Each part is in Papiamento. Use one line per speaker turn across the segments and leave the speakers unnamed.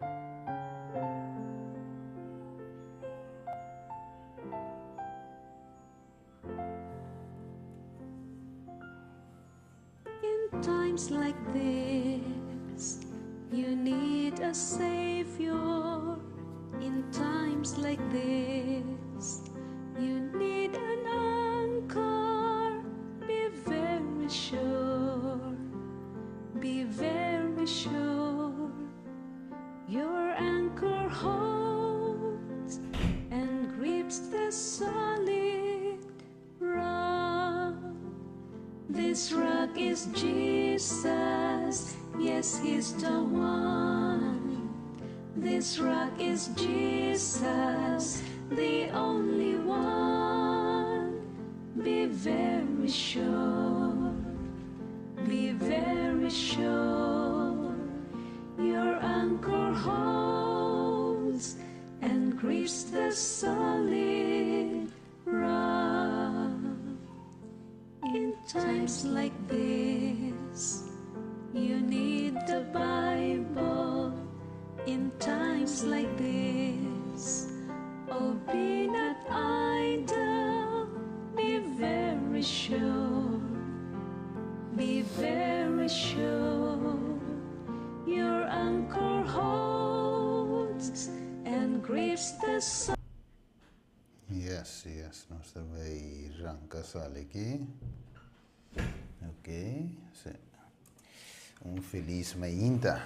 In times like this, you need a savior. In times like this, you need an anchor. Be very sure, be very sure. Your anchor holds and grips the solid rock. This rock is Jesus, yes, He's the one. This rock is Jesus, the only one. Be very sure, be very sure. Your anchor holds and grips the solid rock. In times like this, you need the Bible. In times like this, oh, be not idle, be very sure, be very sure. Your anchor holds and grips the solid.
Yes, nos ta bay ranca sali aki. Ok, si. Un feliz mainta.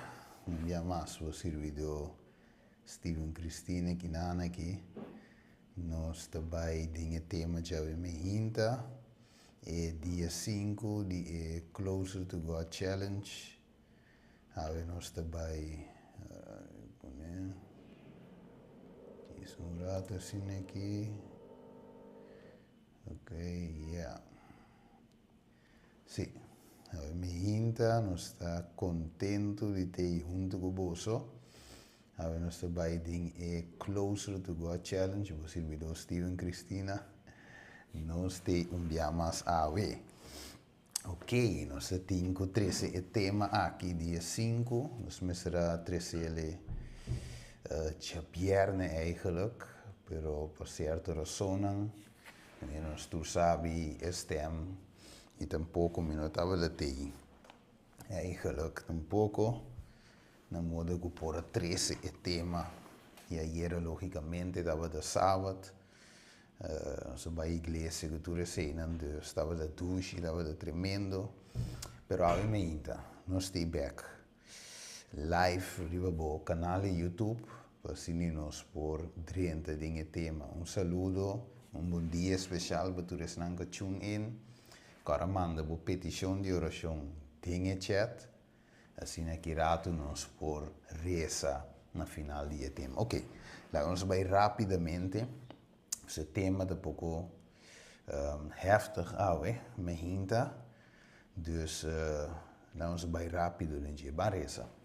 Un dia mas bo sirbido Steven Christine Kinana aki. Nos ta bay den e tema djawe mainta, e dia 5 di e Closer to God Challenge. Awe nos ta bay pone un rato asina aki. Ok, yeah. Si, awe mainta nos ta contento di ta hunto cu boso. Awe nos ta bay den e Closer to God Challenge, bo sirbido Steven Christina. Nos ta un dia mas awe. Ok, nos tin cu trece e tema aki dia 5. Nos mester a trece djabierne eigenlijk, pero pa cierto rason, nos tur sabi stem y tampoco mi no tabata tey. Eigenlijk tampoco, na modo cu por a trece e tema. Y ayera logicamente tabata sabat. Nos a bay iglesia cu tur eseinan, dus tabata dushi, tabata tremendo. Pero awe mainta, nos ta back live riba bo canal di YouTube, pa asina nos por drenta den e tema. Un saludo, un bon dia special pa tur esnan cu tune in. Awor manda bo peticion di oracion den e chat, asina aki rato nos por reza na final di e tema. Ok, laga nos bay rapidamente. E tema ta poco heftig awe, mainta. Dus laga nos bay rapido den dje. Ban reza.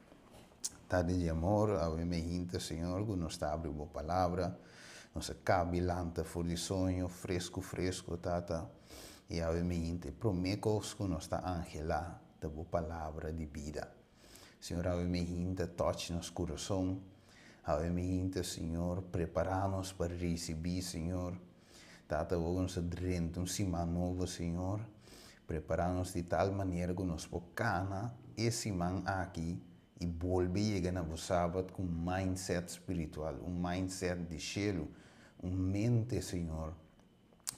Tata di amor, awe mainta, Señor, cu nos ta habri bo palabra. Nos a caba di lanta for di soño, fresco, fresco, Tata. Y awe mainta, prome cos cu nos ta anhela, ta bo palabra di bida. Señor, awe mainta, touch nos curason. Awe mainta, Señor, prepara nos pa ricibi, Señor. Tata, nos ta drenta un siman nobo, Señor. Prepara nos di tal manera cu nos por cana e siman aki y bolbe yega na sabat cu un mindset spiritual, un mindset di cielo, un mente, Señor,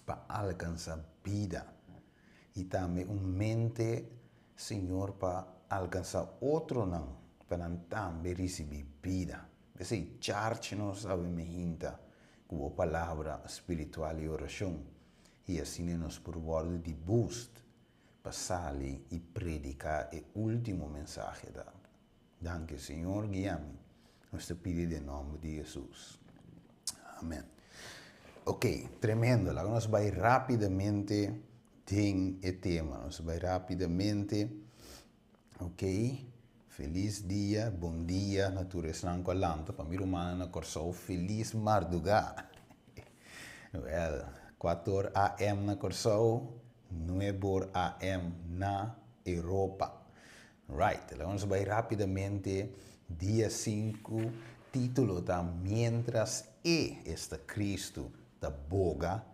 pa alcansa bida. Y tambe un mente, Señor, pa alcansa otronan, pa nan tambe ricibi bida. P'esey, charge nos awe mainta cu palabra spiritual y oracion. Y asina nos por wordo di boost pa sali y predica e ultimo mensahe. Danki, Señor, guia mi. Nos ta pidi den nomber di Jesus. Amen. Ok, tremendo. Awor nos ta bay rapidamente den e tema. Nos ta bay rapidamente. Ok. Feliz dia, bon dia, na tur esnan cu a lanta, pa mi rumannan na Corsou, feliz marduga. Well, 4 AM na Corsou, 9 AM na Europa. Right, nos ta bay rapidamente. Dia 5, título ta "Mientras E, esta Cristo, ta boga,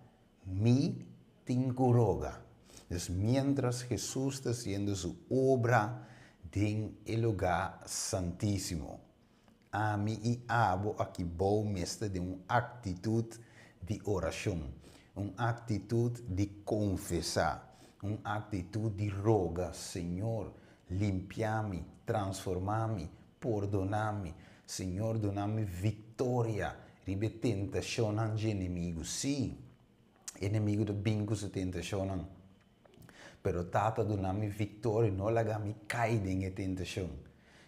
mi tin ku roga". Dus mientras Jesus ta hasiendo su obra den e lugá santísimo, ami i abo aki bou mester di un aktitut di orashon, un aktitut di konfesá, un aktitut di roga: Señor, limpia mi, transformá mi, pordoná mi. Señor, duna mi viktoria riba tentashon di enemigu. Sí, enemigu ta bin ku su tentashon. Pero Tata, duna mi viktoria, no laga mi kai den tentashon.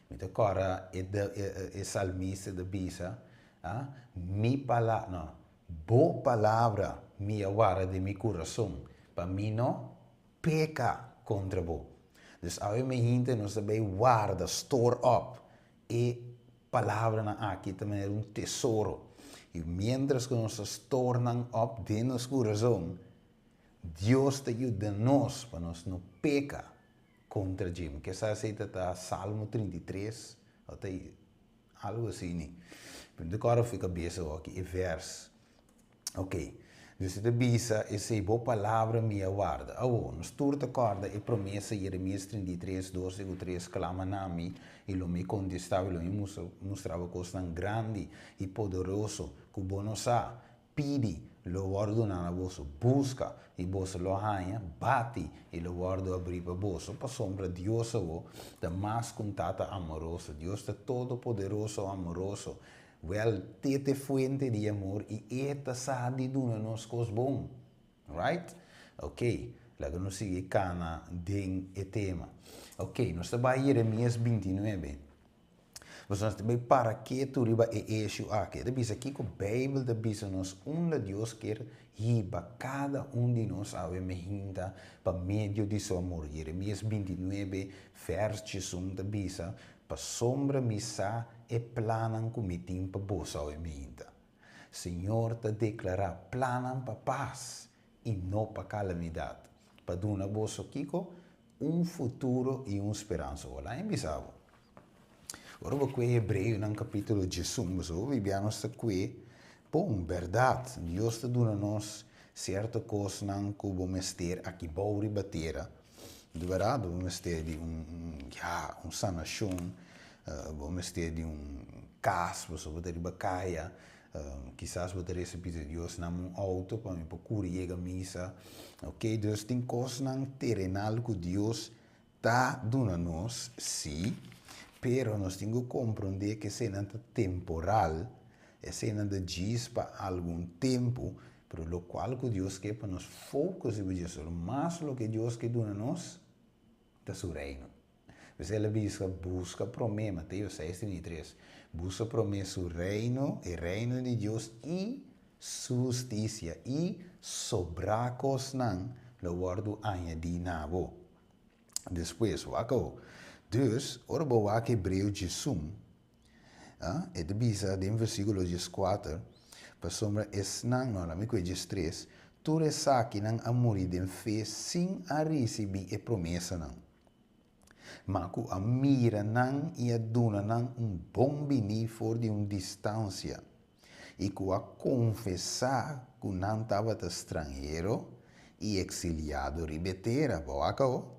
Mi ta kòrda e salmista ta bisa, ah, mi palabra, no, bo palabra mi a warda den mi kurason, pa mi no peka kontra bo. Dus awe mainta nos ta bai warda, store up e palabranan aki tambe ta un tesoro. I mientras ku nos store nan up den nos kurason, Dios ta yuda nos pa nos no peka kontra dje. Ku esei ta Salmo 33, òf algu asina, ne? Pero awor fika kabes aki, e vers. Ok. Dus ta bisa, esei bo palabra mi a warda. Oh, nos tur ta kòrda e promesa Jeremias 33, 2 i 3, "Klama na mi, i lo mi kontestá, lo mi mustra kosnan grandi i poderoso, ku bo no sa. Pidi, lo wòrdu duná na boso. Buska, i boso lo haña. Bati, i lo wòrdu habrí pa boso." Pasombra Dios ta mas ku tata amoroso. Dios ta todopoderoso, amoroso. Wel, e ta fuente di amor i e ta sa di duna nos kos bon. Right? Ok. Laga nos sigui kana den e tema. Ok, nos ta bai Jeremias 29. Nos ta bai para ketu riba e issue aki. Ta bisa kiko Beibel ta bisa nos, unda Dios ke hiba kada un di nos awe mainta pa medio di su amor. Jeremias 29, vers 1 ta bisa: "Pasombra mi sa e plannan ku mi tin pa boso awe mainta." Señor ta deklará: "Plannan pa pas i no pa kalamidat, pa duna boso kiko? Un futuro i un speransa." Wala en bisabo. Ora bo kue Hebreonan kapítulo 11, so bibiano sa kue, bon, berdat, Dios ta duna nos sierto kosnan ku bo mester aki bou riba tera. Di berdat, bo mester di un, ja, un sanashon, bo mester di un kas, bo ta riba kaya, kisas bo ta risibí di Dios na un outo pa mi por kore yega misa. Ok, dus tin kosnan terenal ku Dios ta duna nos, sí, pero nos tin ku komprondé ku esei ta temporal, esei ta djis pa algun tempu, pero lokual ku Dios ke pa nos focus riba dje, mas loke Dios ke duna nos, ta su reino. Pues el a bisa: "Buska promé", Mateo 6:33, "buska promé su reino, e reino di Dios i su hustisia, i sobrá kosnan lo wòrdu añadí na bo." Despues, wak. Dus, ora bo wak Hebreo 11, ah, e ta bisa den versíkulo 4, pasombra esnan, no, mi kue 3, "Tur esakinan a muri den fe sin a risibí e promesanan, ma ku a mira nan i a duna nan un bon biní for di un distansia, i ku a konfesá ku nan tabata stranhero i eksiliado riba tera." Wak.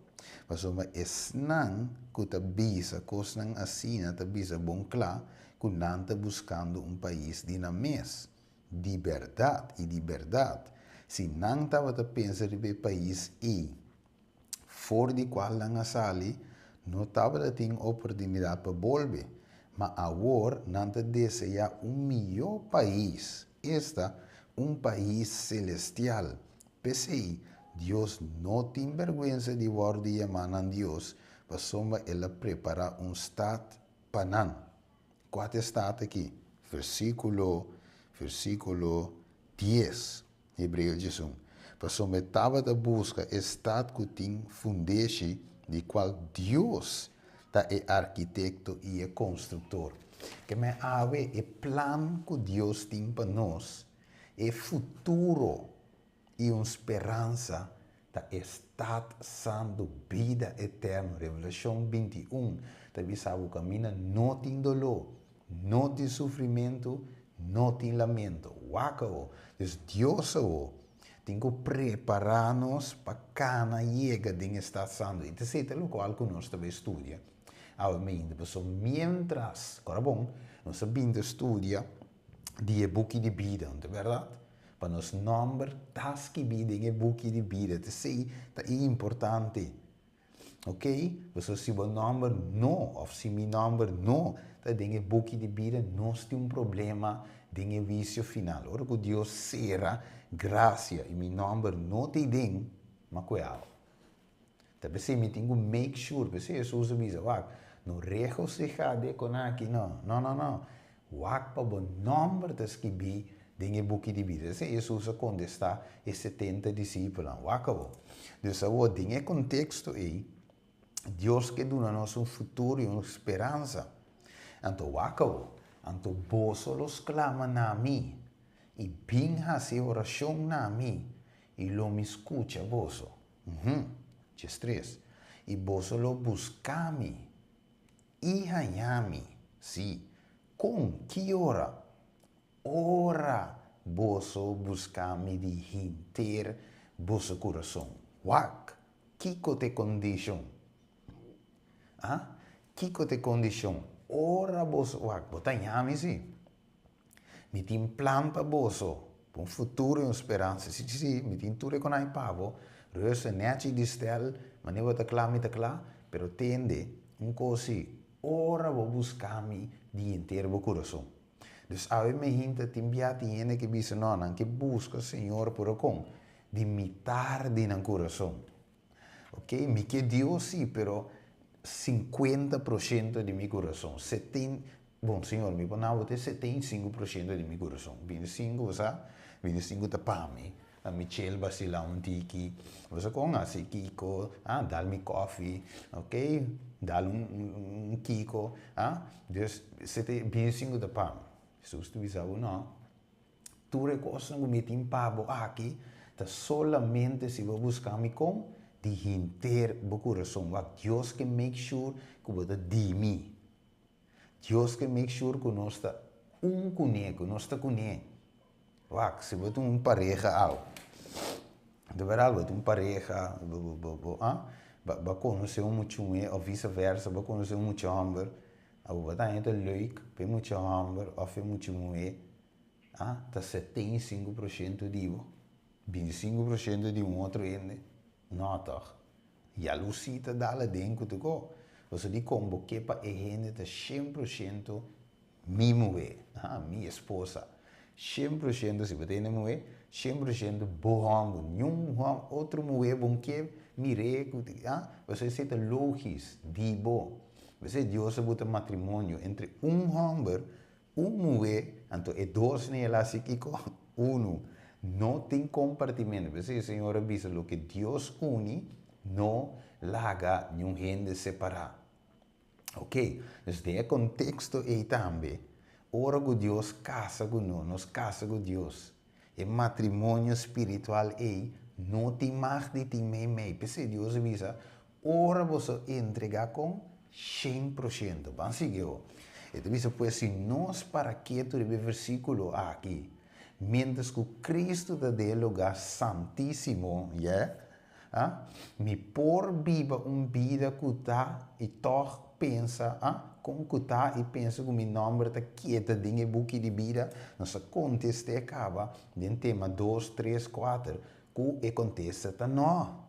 Pasobra esnan ku ta bisa kosnan asina ta bisa bon kla ku nan ta buskando un pais di nan mes. Di berdat i di berdat, si nan tabata pensa riba e pais ei for di kual nan a sali, no tabatin oportunidat pa bolbe. Ma awor nan ta deseá un mihó pais, esta, un pais selestial. P'esei, Dios no tin bèrgwensa di wòrdu yamá nan Dios, pasobra el a prepará un stat pa nan. Kua stat aki? Versíkulo 10, Hebreo 11. "Pasobra e tabata buska e stat ku tin fundeshi, di kual Dios ta e arkitekto i e konstruktor." Ke men awe e plan ku Dios tin pa nos, e futuro i un speransa. Ta e stat santu, bida eterno. Revelashon 21 ta bisa bo kaminda no tin doló, no tin sufrimentu, no tin lamento. Wak awo. Dus Dios awo tin ku prepará nos pa kana yega den e stat santu. I ta esei ta lokual ku nos ta bai studia awe mainta. Pasobra miéntras, kòrda bon, nos a bin ta studia di e buki di bida, no ta bèrdat? Pa nos nòmber ta skibí den e buki di bida. Ta esei ta e importante. Ok? Pasobra si bo nòmber no, òf si mi nòmber no ta den e buki di bida, nos tin un problema den e huisio final. Ora ku Dios sera grasia i mi nòmber no ta ei den, ma kue awa. Ta p'esei mi tin ku make sure, p'esei Hesus a bisa, wak, no regosihá di e konaki, no, no, no, no. Wak pa bo nòmber ta skibí den e buki di bida. Esei Hesus a kontestá e 70 disipelnan. Wak awor. Dus awor, den e konteksto ei, Dios ke duna nos un futuro i un speransa. Anto wak awor, anto boso lo sklama na mi i bin hasi orashon na mi, i lo mi skucha boso. Uhum. 13. I boso lo buska mi i haña mi, sí, kon, ki ora? Ora boso buska mi di henter boso kurason. Wak! Kiko ta e kondishon? Ah? Kiko ta e kondishon? Ora boso, wak, bo ta haña mi, sí. Mi tin plan pa boso, pa un futuro i un speransa. Sí, sí, mi tin tur e konai pa bo. Reuze nèchi di stèl, manera bo ta kla, mi ta kla. Pero tende un kos sí, ora bo buska mi di henter bo kurason. Dus awe mi hinta tin bia tin hende ke bisa, no, nan ke buska Señor puro kon? Di mitar di nan kurason. Ok, mi ke Dios sí, pero 50% di mi kurason, Bon, Señor, mi por na bo te 75% di mi kurason. 25, bo sa? 25 ta pa mi. A mi chel basila un tiki. Bo sa kon? Hasi kiko, ah, dal mi kofi, ok? Dal un kiko, ah. Dus, 25 ta pa mi. Hesus ta bisa bo, no. Tur e kosnan ku mi tin pa bo aki ta solamente si bo buska mi kon di henter bo kurason. Wak, Dios ke make sure ku bo ta di mi. Dios ke make sure ku nos ta un kuné, ku nos ta kuné. Wak, si bo tin un pareha aw, di berdad bo tin un pareha, bo bo bo ah, bo a konosé un mucha muhé òf vise versa, bo a konosé un mucha hòmber, abo bo ta haña ta leuk pa e mucha hòmber òf e mucha muhé, ah, ta 75% di bo, 25% di un otro hende, no tòg. Yalusí ta dal aden ku ta ko. Pasobra dikon bo ke pa e hende ta 100% mi muhé, ah, mi esposa. 100% si bo ta hende muhé, 100% bo hòmber. Niun otro muhé bo no ke mir'é ku, ah, pasobra esei ta logis di bo. P'esei Dios a buta matrimonio entre un hòmber, un muhé, anto e dos nan el a hasi kiko? Unu. No tin kompartimentu. P'esei e Señor a bisa, Loke Dios uni, no laga niun hende separá. Oke, dus den e konteksto ei tambe, ora ku Dios kasa ku nos, nos kasa ku Dios, e matrimonio spiritual ei no tin mag di tin meimei. P'esei Dios a bisa, Ora boso entregá kon 100%. Ban sigui ho. E ta bisa, Pues si nos para ketu riba e versíkulo aki, miéntras ku Kristu ta den e lugá santísimo, yè, ah, mi por biba un bida ku ta i tòg pensa, ah, kon ku ta i pensa ku mi nòmber ta keda den e buki di bida? Nos a kontest'é kaba den tema dos, tres, kuater, ku e kontesta ta nò.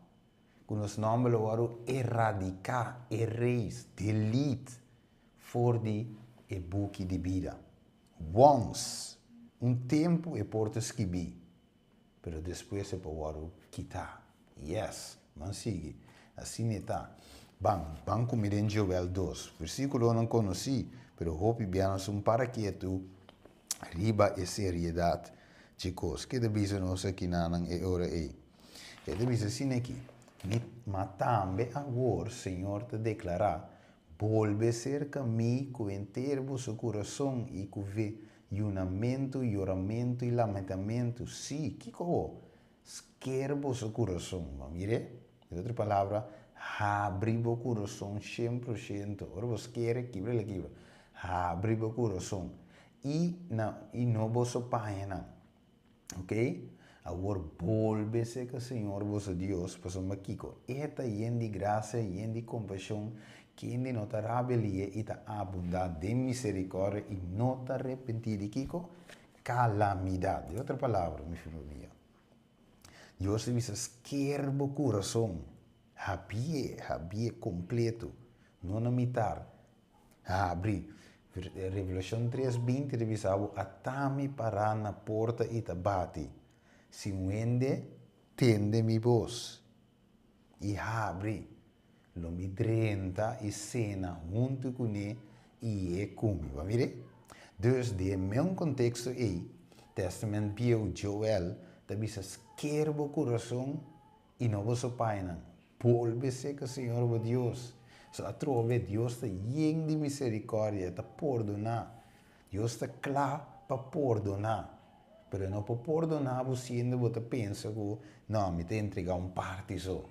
Ku nos nòmber lo wòrdu eradiká, erase, delete, for di e buki di bida. Once, un tempu e por ta skibí, pero despues e por wòrdu kitá. Yes, ban sigui. Asina e ta. Ban, ban ku mi den Joel 2. Versíkulonan konosí, pero hopi bia nos un para ketu riba e seriedat dje kos. Ke ta bisa nos akinanan e ora ei? E ta bisa asina aki, Mi, ma tambe awor Señor ta deklará, Bolbe serka mi ku henter boso kurason i ku yunamentu, yoramentu i lamentamentu. Sí, kiko? Sker boso kurason. Bo mir'é? Den otro palabra, habri bo kurason 100%. Ora bo sker e kibra el a kibra. Habri bo kurason. I na i no boso pañanan. Ok? Awor bolbe serka Señor boso Dios, pasobra kiko? E ta yen di grasia, yen di kompashon, kende no ta rabelia i ta abundá den miserikòrdia i no ta repentí di kiko? Kalamidat. Den otro palabra, mi famia, Dios ta bisa, Sker bo kurason, habié, habié kompleto, no na mitar. Habri. Revelashon tres 20 ta bisa bo, Ata mi pará na porta i ta bati. Si un hende tende mi bos i habri, lo mi drenta i sena huntu kuné i e ku mi. Bo a mira? Dus den e meun konteksto ei, Tèstamènt Bieu, Joel, ta bisa, Sker bo kurason I no boso painan, bolbe seka Señor bo Dios. So atrobe Dios ta yen di misericordia, e ta pordoná. Dios ta kla pa pordoná. Pero e no por pordoná bo siendo bo ta pensa ku, no, mi ta entregá un parti so.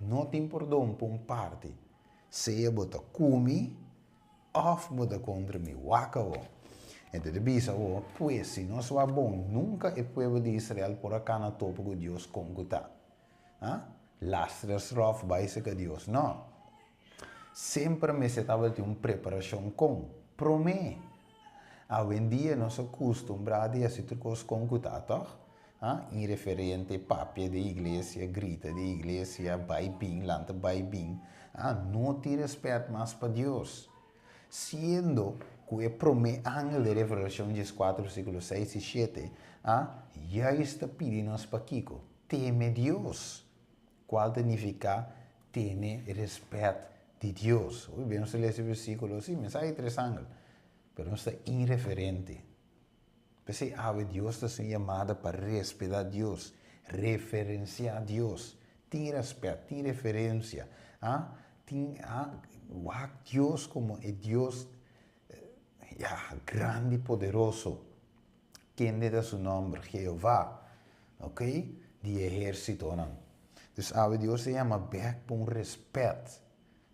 No tin pordon pa un parti. Sea bo ta ku mi òf bo ta kontra mi. Wak awor. E ta bisa awor, pues, si nos wak bon, nunka e pueblo di Israel por a kana topa ku Dios kon ku ta. Ha? Lastra sròf bai serka Dios. No. Semper mester tabatin un preparashon kon? Promé. Awendia nos a kustumbrá di hasi tur kos kon ku ta, tòg? Ha? Inreferente, papia den iglesia, grita den iglesia, bai bin, lanta bai bin. Ha? No tin rèspèt mas pa Dios. Siendo ku e promé angel den Revelashon 14 versíkulo 6 i 7, ha, juist ta pidi nos pakiko? Teme Dios, kual ta nifiká tene rèspèt di Dios. Hopi bes nos ta lesa e versíkulo, sí, mensahe di tres angel, pero nos ta inreferente. P'esei awe Dios ta haci un yamada pa respeta Dios, referencia Dios, tin respet, tin referencia, ah, tin, ah, wak Dios como e Dios, ya, grandi y poderoso, kende ta su nomber, Jehová, ok, di ehercitonan. Dus awe Dios ta yama bek pa un respet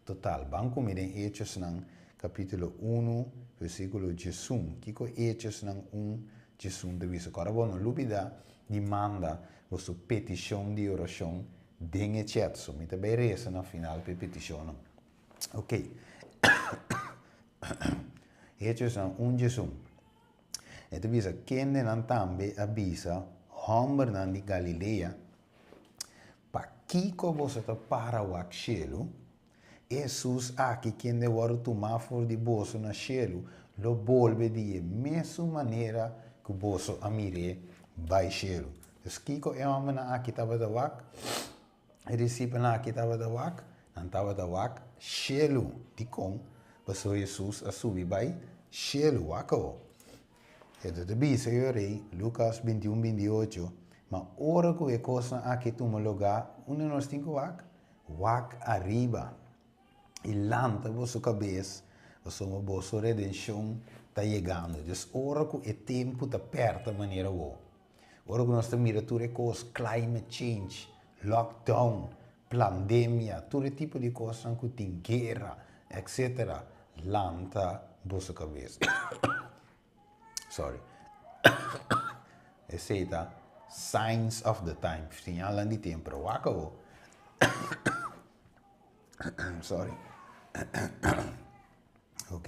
Total, ban ku mi den Hechosnan kapítulo unu, versíkulo 11. Kiko Hechosnan 1, 11 ta bisa? Kòrda bo no lubidá di manda boso petishon di orashon den e chat. So mi ta bai resa na final pa e petishonnan. Ok. Hechosnan 1, 11. E ta bisa, Kendenan tambe a bisa hòmbernan di Galilea, Pakiko boso ta para wak shelu? E Hesus aki kende wòrdu tumá for di boso na shelu lo bolbe di e mesun manera ku boso a mir'é bai shelu. Dus kiko e hòmbernan aki tabata wak? E disipelnan aki tabata wak? Nan tabata wak shelu. Dikon? Pasobra Hesus a subi bai shelu. Wak awor. E ta bisa e rei, Lukas 21, 28, Ma ora ku e kosnan aki tuma lugá, unda nos tin ku wak? Wak ariba i lanta boso kabes, pasobra boso redenshon ta yegando. Dus ora ku e tempu ta pèrta manera awor, ora ku nos ta mira tur e kos, climate change, lockdown, plandemia, tur e tipo di kosnan ku tin, guera, etcetera, lanta boso kabes. Sorry. Esei ta signs of the time, señalnan di tempu. Pero wak awor. Sorry. Ok.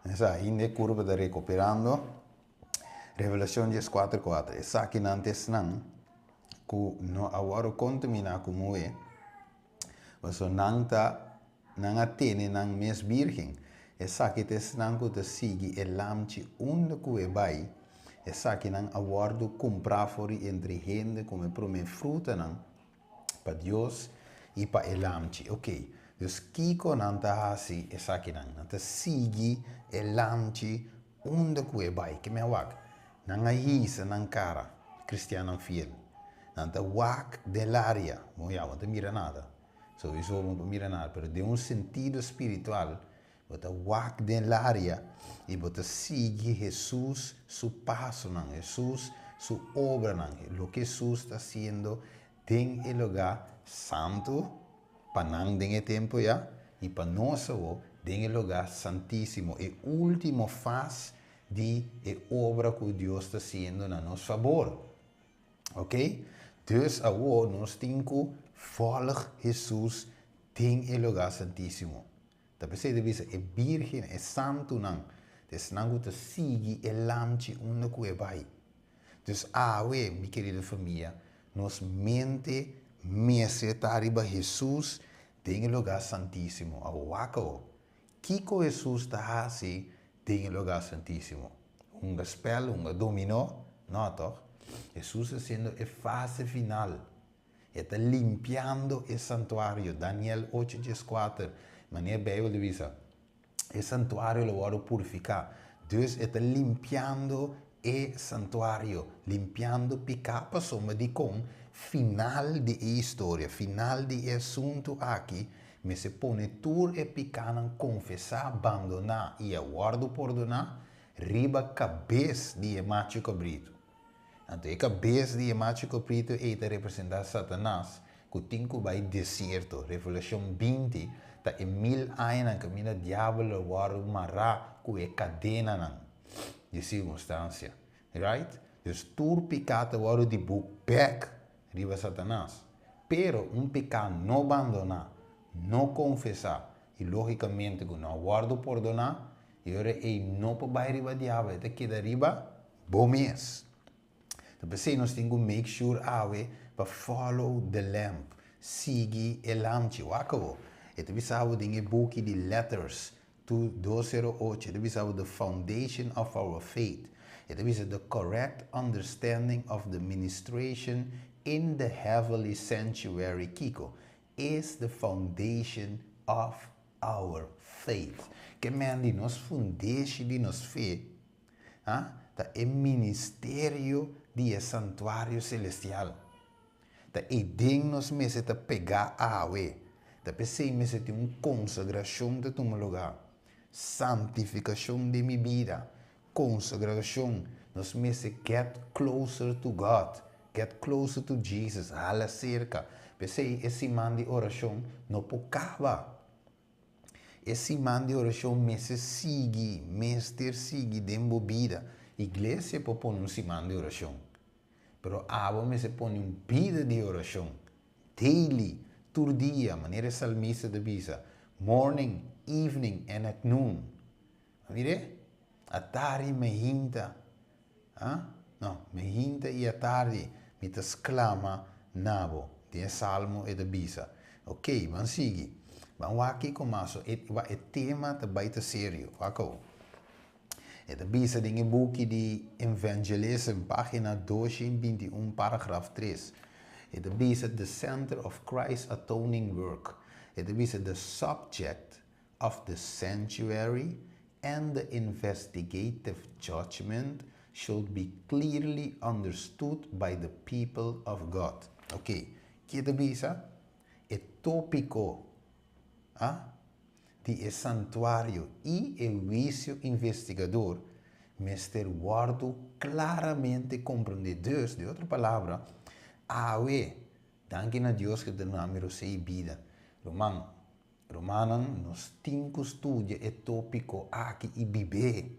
Esa ainda e kurpa ta rekuperando. Revelashon 14, 4. Esakinan ta esnan ku no a wòrdu kontaminá ku muhé, pasobra nan ta nan a tene nan mes bírgen. Esaki ta esnan ku ta sigui e Lamchi unda ku e bai. Esakinan a wòrdu kumprá for di entre hende komo e promé frutanan pa Dios i pa e Lamchi. Oke, dus kiko nan ta hasi esakinan? Nan ta sigui e Lamchi unda ku e bai. Ke mi a wak? Nan a hisa nan kara, kristiannan fiel. Nan ta wak den laria. Bon, ya, bo no ta mira nada. Souiso bo no por mira nada, pero den un sentido spiritual, bo ta wak den laria i bo ta sigui Hesus su pasonan, Hesus Su obranan, loke Hesus ta hasiendo den e lugá santu pa nan den e tempu ya i pa nos awor den e lugá santísimo, e último fase di e obra ku Dios ta hasiendo na nos fabor. Ok? Dus awor nos tin ku volg Hesus den e lugá santísimo. Ta p'esei ta bisa e bírgen, e santunan, ta esnan ku ta sigui e Lamchi unda ku e bai. Dus awe, mi kerido famia, nos mente mester ta riba Hesus den e lugá santísimo. Awor wak awor, kiko Hesus ta hasi den e lugá santísimo? Hunga spèl, hunga dominó? No, tòg? Hesus ta hasiendo e fase final. E ta limpiando e santuario. Daniel ocho dieskuater, manera e Beibel ta bisa, e santuario lo wòrdu purifiká. Dus e ta limpiando e santuario, limpiando piká pasobra dikon final di e historia, final di e asuntu aki, mester pone tur e pikánan konfesá, bandoná i a wòrdu pordoná riba kabes di e machu kabritu. Anto e kabes di e machu kabritu ei ta representá Satanas, ku tin ku bai desierto. Revelashon 20 ta e mil añanan kaminda diabel lo wòrdu mará ku e kadenanan di sirkunstansia. Right? Dus tur piká ta wòrdu di buk bèk riba Satanas. Pero un piká no bandoná, no konfesá i lógikamente ku no a wòrdu pordoná, e ora ei no por bai riba diabel, e ta keda riba bo mes. Ta p'esei nos tin ku make sure awe pa follow the Lamb, sigui e Lamchi. Wak awo, e ta bisa bo den e buki di Letters to 208, e ta bisa bo the foundation of our faith. E ta bisa the correct understanding of the ministration in the heavenly sanctuary, kiko? Is the foundation of our faith. Ke men di nos fundeshi di nos fe, ha, ta e ministerio di e santuario celestial. Ta eiden nos mester ta pegá awe. Ta p'esei mester tin un konsagrashon ta tuma lugá. Santifikashon den mi bida. Konsagrashon. Nos mester get closer to God. Get closer to Jesus. Hala serka. P'esei e siman di orashon no por kaba. E siman di orashon mester sigui, mester sigui den bo bida. Iglesia por pone un siman di orashon, pero abo mester pone un bida di orashon, daily, tur dia, manera e salmista ta bisa, morning, evening and at noon. A mir'é? Atardi mehinta, ah, no, mehinta i atardi mi ta sklama na bo. Den e salmo e ta bisa. Ok, ban sigui. Ban wak kiko mas. So, e, e tema ta bai ta serio. Wak awo. E ta bisa den e buki di Evangelism, pagina 221, paragraf 3. E ta bisa the center of Christ's atoning work. E ta bisa the subject of the sanctuary and the investigative judgment should be clearly understood by the people of God. Ok, ke ta bisa? E tópiko a di e santuario i e huisio investigador mester wòrdu klaramente komprondé. Dus, di otro palabra, awe, danki na Dios ku ta duna mi rosé i bida. Ruman, Rumannan, nos tin ku studia e tópiko aki i bib'é.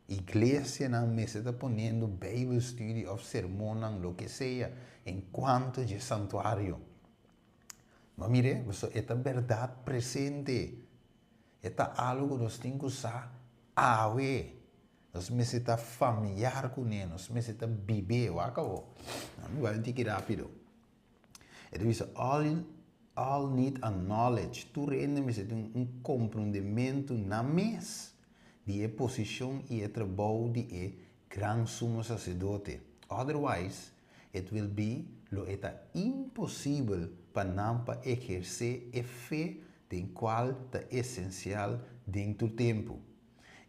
Iglesianan mester ta poniendo Bijbelstudie òf sermonnan, loke sea, en kuanto dje santuario. Ma mir'é, pasobra e ta bèrdat presente. E ta algu ku nos tin ku sa awe. Nos mester ta familiar kuné, nos mester ta bib'é. Wak awor. Mi bai un tiki rápido. E ta bisa, All, all need a knowledge. Tur hende mester tin un komprondementu nan mes di e posishon i e trabou di e gran sumo saserdote. Otherwise, it will be, lo e ta imposibel pa nan pa ehersé e fe den kual ta esensial den tur tempu.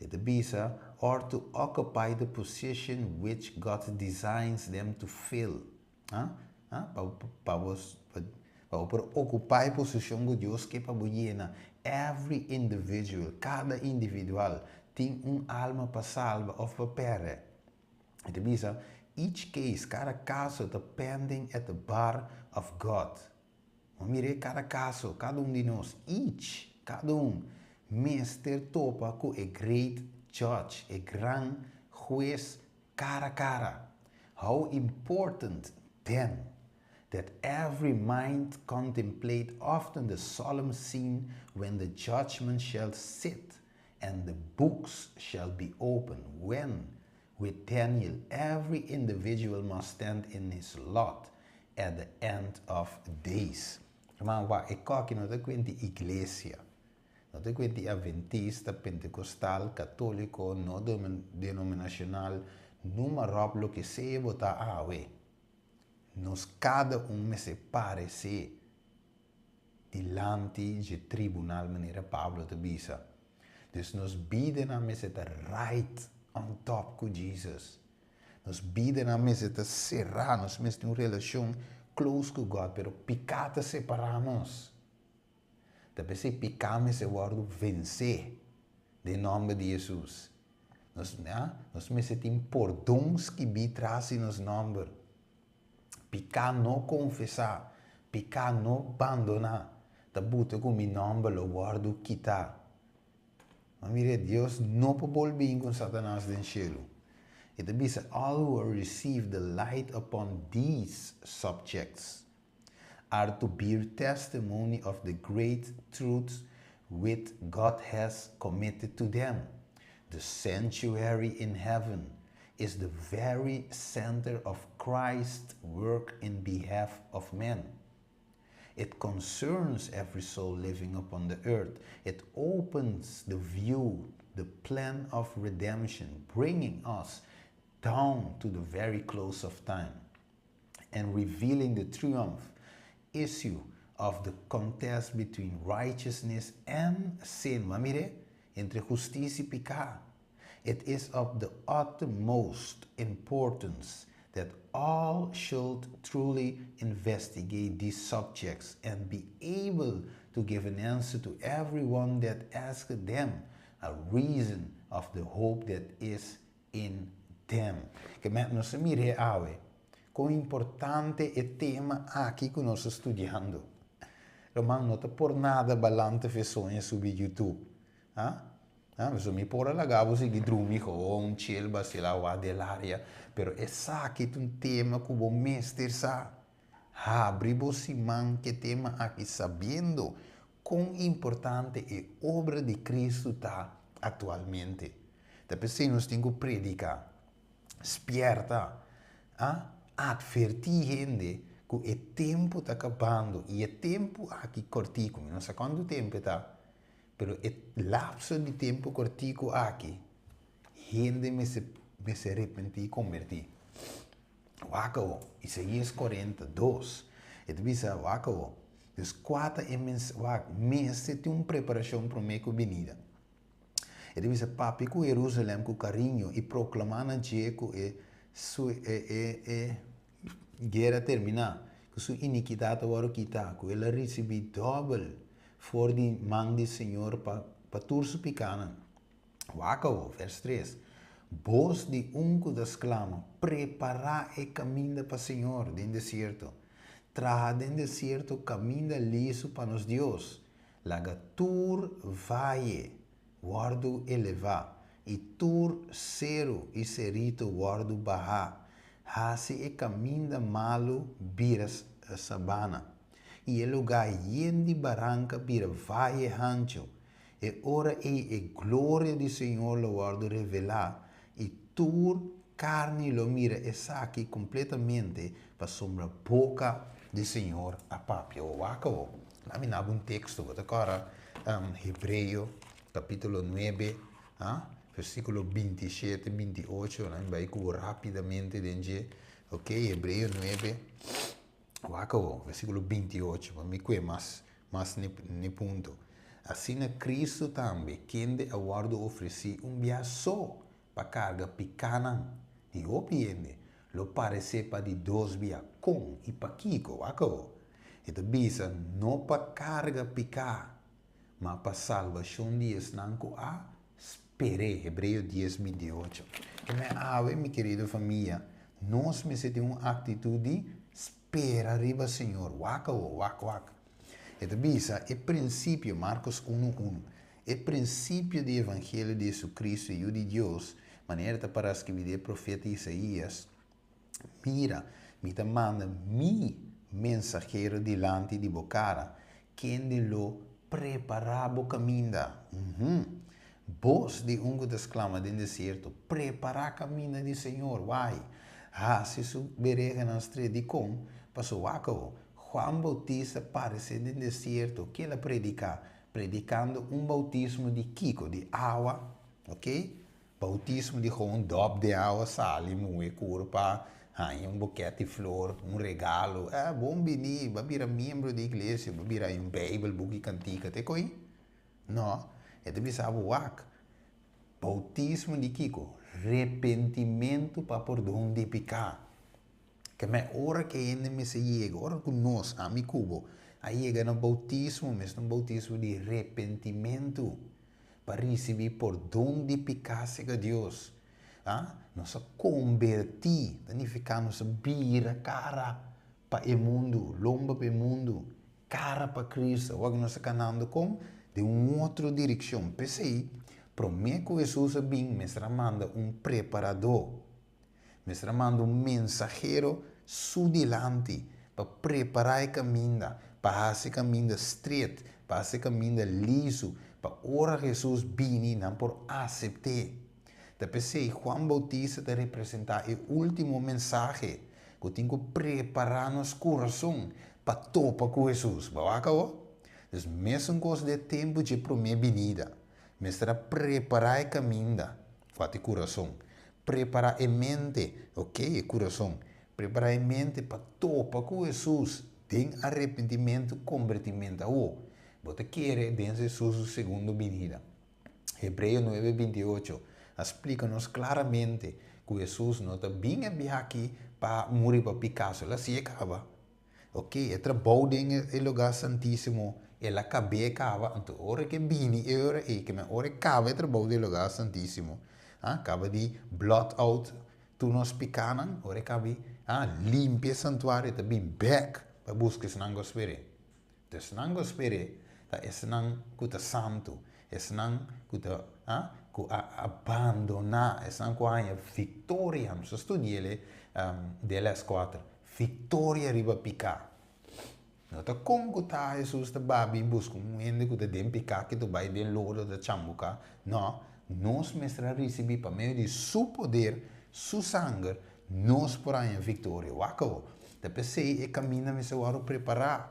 E ta bisa, or to occupy the position which God designs them to fill. Ha? Ha? Pa bo, pa bo, pa bo por okupá e posishon ku Dios ke pa bo yena. Every individual, kada individual, tin un alma pa salba òf pa pèrdè. E ta bisa, Each case, kada kaso ta pending at the bar of God. Ma mira, kada kaso, kada un di nos, each, kada un, mester topa ku e great judge, e gran hues kara kara. How important then that every mind contemplate often the solemn scene when the judgment shall sit and the books shall be opened, when with Daniel every individual must stand in his lot at the end of days. Ruman, wak, e kos aki no ta kuenta iglesia. No ta kuenta adventista, pentekostal, katóliko, no denominashonal, numa ròp loke sea bo ta awe. Nos kada un mester paresé dilanti di tribunal, manera Pablo ta bisa. Dus nos bidanan mester ta right on top ku Jesus. Nos bidanan mester ta será, nos mester tin un relashon close ku God, pero piká ta separá nos. Ta p'esei piká mester wòrdu vensé den nòmber di Jesus. Nos, ja, nos mester tin pordon skibí tras di nos nòmber. Piká no konfesá, piká no bandoná, ta buta ku mi nòmber lo wòrdu kitá. Ma mira, Dios no por bolbe ku Satanas den shelu. E ta bisa, all who have received the light upon these subjects are to bear testimony of the great truths which God has committed to them. The sanctuary in heaven is the very center of Christ's work in behalf of men. It concerns every soul living upon the earth. It opens the view, the plan of redemption, bringing us down to the very close of time and revealing the triumph issue of the contest between righteousness and sin. Ma mira, entre hustisia i piká. It is of the utmost importance that all should truly investigate these subjects and be able to give an answer to everyone that asks them a reason of the hope that is in them. Ke men nos mira awe, kon importante e tema aki ku nos ta studiando. Ruman, no ta por nada b'a lanta fo'i soño subi YouTube. Ah? Ah, so mi por a laga bo sigui drumi gewoon chill basila wa del área, pero esaki ta un tema ku bo mester sa. Habri bo siman ku e tema aki sabiendo kon importante e obra di Kristu ta aktualmente. Ta p'esei nos tin ku prediká, spièrta, ah, atvertí hende ku e tempu ta kabando i e tempu aki kòrtiku, mi no sa kuantu tempu ta, pero e lapso di tempu kòrtiku aki, hende mester arepentí i kombertí. Wak awor, Isaías 42, e ta bisa, wak awor, dus kua ta e mens, wak, mester tin un preparashon promé ku binida. E ta bisa, papia ku Jerusalèm ku kariño i proklamá na dje ku e su e e e guera a terminá, ku su inikidat a wòrdu kitá, ku el a risibí dòbel for di man di Señor pa pa tur su pikánan. Wak awor, vers 3. Bos di un ku ta sklama, Prepará e kaminda pa Señor den desierto. Traha den desierto kaminda lisu pa nos Dios. Laga tur vaye wòrdu elevá i tur seru i seritu wòrdu bahá. Hasi e kaminda malu bira sabana i e lugá yen di baranka bira vaye hanchu. E ora ei e gloria di Señor lo wòrdu revelá i tur karni lo mira esaki kompletamente, pasobra boka di Señor a papia. Wak awor, laga mi naba un teksto, bo ta kòrda Hebreo kapítulo 9, ah, versíkulo 27, 28, laga mi bai ku bo rápidamente den dje. Ok, Hebreo 9, wak awor, versíkulo 28, pa mi kue mas, mas ni punto. Asina Kristu tambe, kende a wòrdu ofresí un bia so pa karga pikánan di hopi hende, lo paresé pa di dos bia. Kon i pakiko? Wak awor. E ta bisa, no pa karga piká, ma pa salbashon di esnan ku a sper'é. Hebreo 10, 28. Ke men awe, mi kerido famia, Nos mester tin un aktitut di spera riba Señor. Wak awo, wak, wak. E ta bisa e prinsipio, Markos unu, unu, E prinsipio di evangelio di Jesucristo, e Yu di Dios, manera ta pará skibí den e profeta Isaías, Mira, mi ta manda mi mensahero dilanti di bo kara, kende lo prepará bo kaminda. Uhum. Bos di un ku ta sklama den desierto, Prepará kaminda di Señor! Wai! Hasi su bereganan stret. Dikon? Pasobra wak awo, Juan Boutista paresé den desierto, ke el a prediká? Predikando un boutismo di kiko? Di awa, oke? Boutismo di gewoon dòp den awa, sali, muhe kurpa, haña un bokèt di flor, un regalo. Eh, bon bini, bo a bira miembro di iglesia, bo a bira haña un beibel, buki kantika, te ko'i? No, e ta bisa bo wak. Boutismo di kiko? Repentimentu pa pordon di piká. Ke me ora ke hende mester yega, ora ku nos, ami ku bo, a yega na boutismo, mester un boutismo di repentimentu pa risibí pordon di piká serka Dios. A Nos a kombertí, ta nifiká nos a bira kara pa e mundu, lomba pa e mundu, kara pa Kristu. Awor ku nos ta kanando kon? Den un otro direkshon. P'esei, promé ku Hesus a bin, mester a manda un preparadó. Mester a manda un mensahero su dilanti pa prepará e kaminda, pa hasi e kaminda stret, pa hasi e kaminda lisu, pa ora Hesus bini nan por asept'é. Ta p'esei Juan Boutista ta representá e último mensahe ku tin ku prepará nos kurason pa topa ku Hesus. Bo a wak awor? Dus mesun kos den e tempu dje promé binida. Mester a prepará e kaminda, ku a kurason. Prepará e mente, ok, e kurason. Prepará e mente pa topa ku Hesus den arepentimentu, kombertimentu. Awor, bo ta kere den Hesus su segundo binida. Hebreo nuebe 28 a splika nos klaramente ku Hesus no ta bin e biaha aki pa muri pa piká, so el a si'e kaba. Ok, e trabou den e lugá santísimo el a kab'é kaba, anto ora ke bini e ora ei, ke men ora e kaba e trabou den e lugá santísimo, a kaba di blot out tur nos pikánan, ora e kaba di limpia e santuario, e ta bin bèk pa buska esnan ku a sper'é. Anto esnan ku a sper'é ta esnan ku ta santu, esnan ku ta ku a abandoná, esnan ku a haña viktoria. Nos a studi'el den les kuater. Victoria riba piká. No ta kon ku ta Hesus ta babi buska un hende ku ta den piká ki ta bai den lodo ta chambuká. No, nos mester a risibí pa medio di Su poder, Su sanger, nos por haña victoria. Wak awor. Ta p'esei e kaminda mester wòrdu prepará.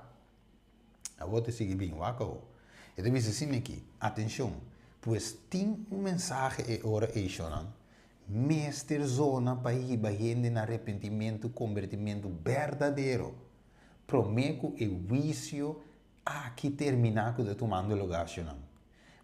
Awor ta sigui bin, wak awor. E ta bisa asina aki, Atenshon, pues tin un mensahe e ora ei, shonnan. Mester zona pa hiba hende na arepentimentu, kombertimentu berdadero, promé ku e huisio aki terminá ku ta tumando lugá, shonnan.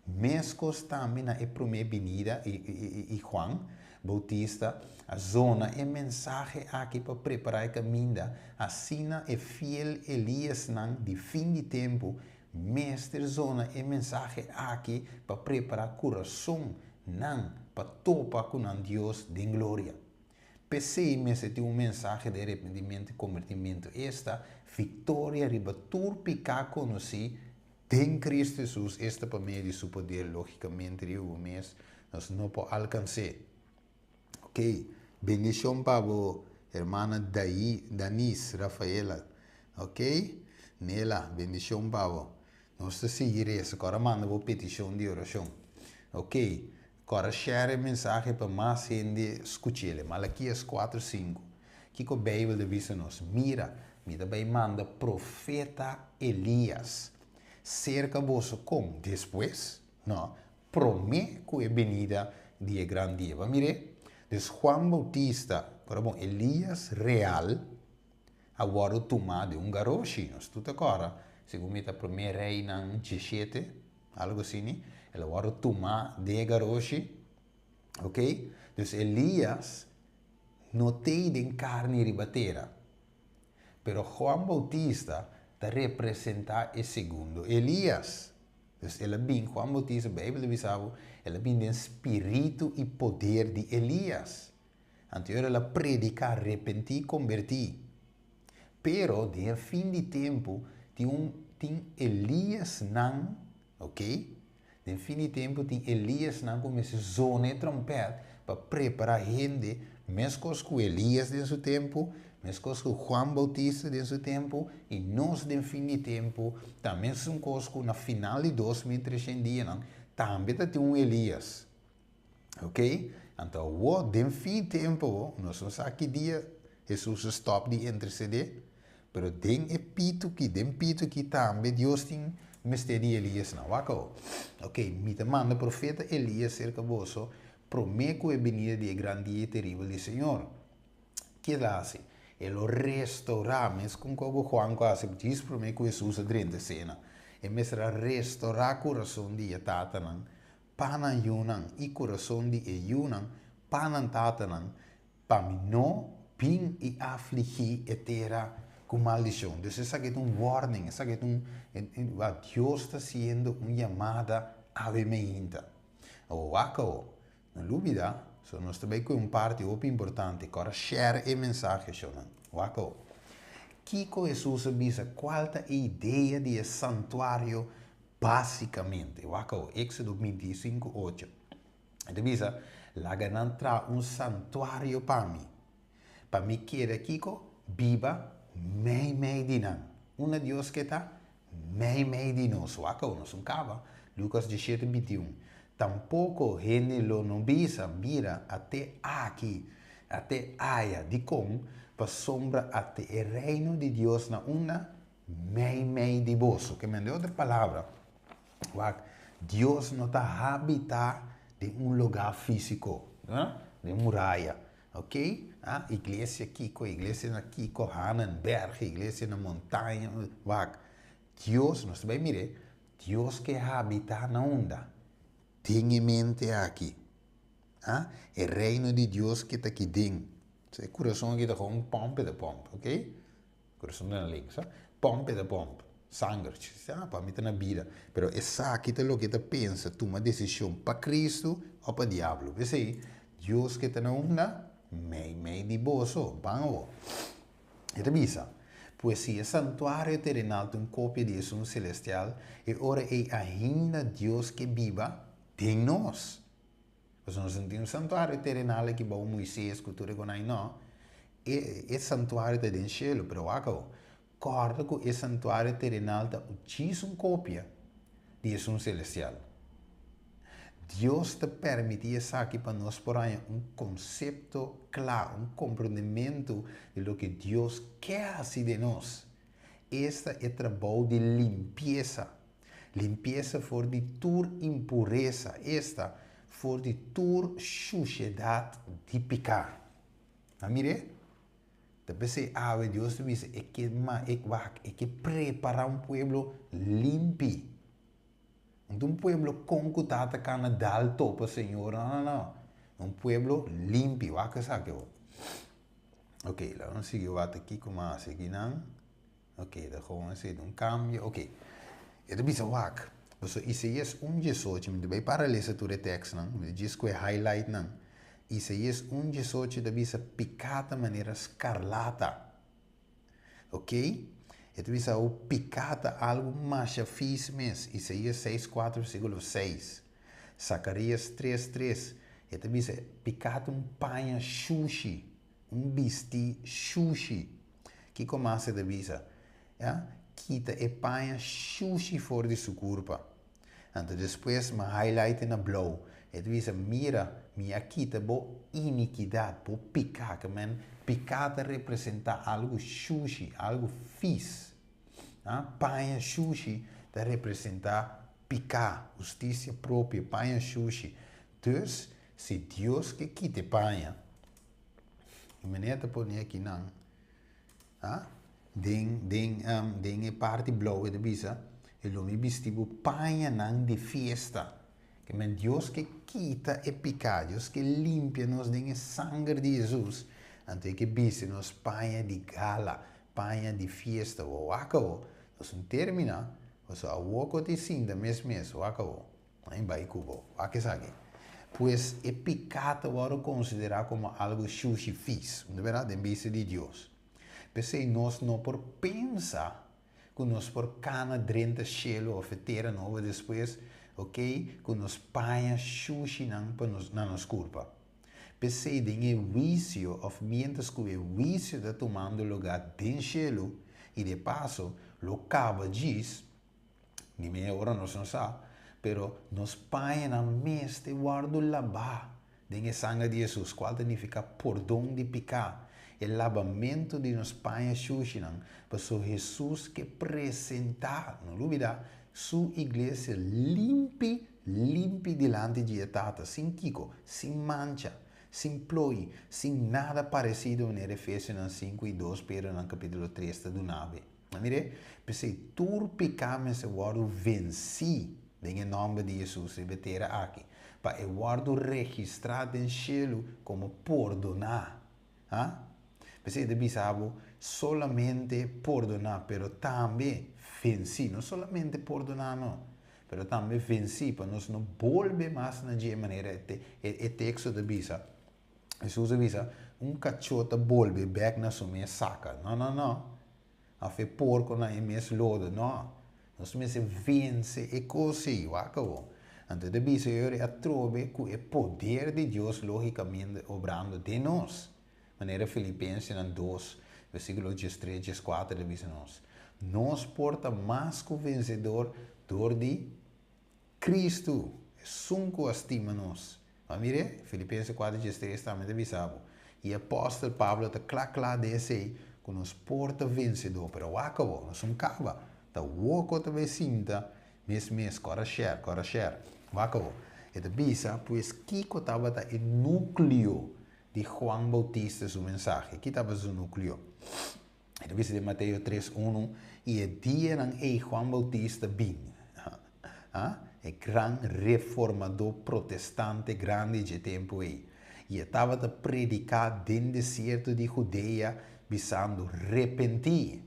Meskos tambe na e promé binida i Juan Boutista a zona e mensahe aki pa prepará e kaminda, asina e fiel Eliasnan di fin di tempu mester zona e mensahe aki pa prepará kurason nan pa topa ku nan Dios den gloria. P'esei mester tin un mensahe di arepentimentu i kombertimentu, esta, viktoria riba tur piká konosí den Kristu Hesus, esta pa medio di Su poder. Lógikamente, riba bo mes nos no por alkans'é. Ok, bendishon pa bo hermana Daí, Danis, Rafaela. Ok, Nela, bendishon pa bo. Nos ta sigui resa, kòrda manda bo petishon di orashon. Ok, kòrda share e mensahe pa mas hende skuch'el. Malakias kuater sinku, Kiko Beibel ta bisa nos? Mira, mi ta bai manda profeta Elias serka boso kon? Despues? No, promé ku e benida di e gran dia. Bo a mir'é? Dus Juan Boutista, ora bon, Elias real a wòrdu tumá den un garoshi. Nos tur ta kòrda, segun mi ta Promé Reinan diesshete, algu asini, el a wòrdu tumá den e garoshi. Ok? Dus Elias no t'ei den karni riba tera. Pero Juan Boutista ta representá e segundo Elias. Dus el a bin, Juan Bautista, Bijbel ta bisa bo, el a bin den spiritu i poder di Elias. Anto el a prediká, Repentí, kombertí. Pero den e fin di tempu tin un tin Eliasnan, ok, den fin di tempu tin Eliasnan ku mester zona e tròmpèt pa prepará hende, meskos ku Elias den su tempu, meskos ku Juan Boutista den su tempu, i nos den fin di tempu ta mesun kos ku na final di 2300 dianan tambe ta tin un Elias. Ok? Anto awor, den fin tempu awor, nos no sa ki dia Hesus a stòp di intersedé, pero den e pitu ki, den pitu ki tambe Dios tin mester di Elias nan. Wak awor. Ok, mi ta manda profeta Elias serka boso promé ku e binida di e gran dia i teribel di Señor. Ke el a hasi? E lo restourá, meskun ku Juan ku a hasi djis promé ku Hesus a drenta esena. E mester a restourá kurason di e tatanan Pa nan yunan i kurason di e yunan pa nan tatanan, pa mi no bin i afligí e tera ku maldishon. Dus esaki ta un warning, esaki ta un, Dios ta hasiendo un yamada awe meinta. Awor wak awor, no lubida, so nos ta bai ku un parti hopi importante, kòrda share e mensahe shownan. Wak awor. Kiko Hesus a bisa? Kual ta e idea di e santuario Básikamente, wak awor, Éksodo 25, 8. E ta bisa, Laga nan traha un santuario pa mi, pa mi keda kiko? Biba meimei di nan. Unda Dios ke ta? Meimei di nos. Wak awor, nos un kaba. Lukas 17, 21. Tampoko hende lo no bisa, Mira, ate aki, ate aya. Dikon? Pasobra ate e Reino di Dios na unda? Meimei di boso. Ke men, den otro palabra, wak, Dios no ta habitá den un lugá físiko, den muraya, ok? Ah, iglesia kiko, iglesia na kiko, Hanenberg, iglesia na montaña, wak, Dios, nos ta bai mir'é, Dios ke habitá na unda? Den e mente aki. Ah, e reino di Dios ke ta aki den. E kurason aki ta gewoon pòmp e ta pòmp, ok? Kurason ta na links, ha? Pòmp e ta pòmp. Sanger, ah, pa mi ta na bida. Pero esaki ta loke ta pensa, tuma desishon pa Kristu òf pa diablo. P'esei, Dios ke ta na unda? Mei mei di boso. Ban awor. E ta bisa, Pues si e santuario terenal ta un kopia di esun selestial, e ora ei ainda Dios ke biba den nos. Pasobra nos no tin un santuario terenal aki bou Moises ku tur e konai, no. E e santuario ta den shelu, pero wak awor, kòrda ku e santuario terenal ta djis un kopia di esun selestial. Dios ta permití esaki pa nos por haña un konsepto kla, un komprondementu di loke Dios ke hasi den nos. Esta e trabou di limpiesa. Limpiesa for di tur impuresa, esta, for di tur shushedat di piká. A mir'é? Ta p'esei awe Dios ta bisa e ke ma e wak, e ke prepará un pueblo limpi. No ta un pueblo kon ku ta ta kana dal topa Señor, no, no, no. Un pueblo limpi. Wak esaki awor. Ok, laga nos sigui wak ta kiko mas akinan. Ok, ta gewoon así, un cambio. Ok, e ta bisa wak, pasobra Isaías un diesocho, mi ta bai para lesa tur e tekstnan, mi ta djis ku e highlightnan. Isaías un diesocho ta bisa piká ta manera skarlata. Ok, e ta bisa awo piká ta algu masha fis mes. Isaías seis kuater versíkulo seis. Zakarías tres tres, e ta bisa piká ta un paña shushi, un bistí shushi. Kiko mas e ta bisa? Ya, kita e paña shushi for di su kurpa. Anto despues mi a highlight e na blou. E ta bisa, Mira, mi a kita bo inikidat, bo piká. Ke men, piká ta representá algu shushi, algu fis. A, paña shushi ta representá piká, hustisia propio, paña shushi. Dus, si Dios ke kita e paña, E meneer ta pone aki nan, ah, den, den, um, den e parti blauw e ta bisa, e lo mi bisti bo pañanan di fiesta. Ke men Dios ke kita e piká, Dios ke limpia nos den e sanger di Jesus, anto e ke bisti nos paña di gala, paña di fiesta. Bo wak awo, nos un termina, pasobra awo ku ta e sinta mes mes, wak awo. Ai bai ku bo. Wak esaki. Pues e piká ta wòrdu konsiderá komo algu shushi fis, no bèrdat, den bista di Dios. P'esei nos no por pensa ku nos por kana drenta shelu òf e tera nobo despues, oke, ku nos paña shushinan pa nos na nos kurpa. P'esei den e huisio òf miéntras ku e huisio ta tumando lugá den shelu i de paso lo kaba djis, Ni media ora nos no sa, pero nos pañanan mester wòrdu labá den e sanger di Hesus, kual ta nifiká pordon di piká, e labamentu di nos paña shushinan, pasobra Hesus ke presentá, no lubidá, Su iglesia limpi, limpi dilanti di e Tata, sin kiko, sin mancha, sin ploi, sin nada paresido manera Efesionan sinku i dos Pedronan kapítulo tres ta duna be. A mir'é? P'esei tur piká mester wòrdu vensí den e nòmber di Hesus riba e tera aki, pa e wòrdu registrá den shelu komo pordoná. Ha? P'esei ta bisa bo, solamente pordoná, pero tambe vensí. No solamente pordoná no, pero tambe vensí, pa nos no bolbe mas na dje manera e teksto ta bisa. Hesus a bisa, Un kachó ta bolbe bèk na su mes saka. No, no, no. Òf e porko na e mes lodo. No. Nos mester vense e kos ei. Wak awor. Anto e ta bisa yori atrobe ku e poder di Dios lógikamente obrando den nos. Manera Filipensenan dos, versíkulo diestres, dieskuater ta bisa nos. Nos por ta mas ku vensedor dor di Kristu, esun ku a stima nos. Ma mire, Filipenses kuater diestres tambe ta bisa bo. I apòstel Pablo ta kla kla den esei ku nos por ta vensedó. Pero wak awor, nos un kaba. Ta woko ta bai sinta mes mes, kòrda share, kòrda share. Wak awor. E ta bisa, pues kiko tabata e núkleo di Juan Boutista su mensahe? Ki tabata su núkleo? E ta bisa den Mateo tres unu, I e dianan ei Juan Bautista bin, e gran reformadó protestante grandi dje tempu ei, i e tabata prediká den desierto di Judea, bisando, Repentí,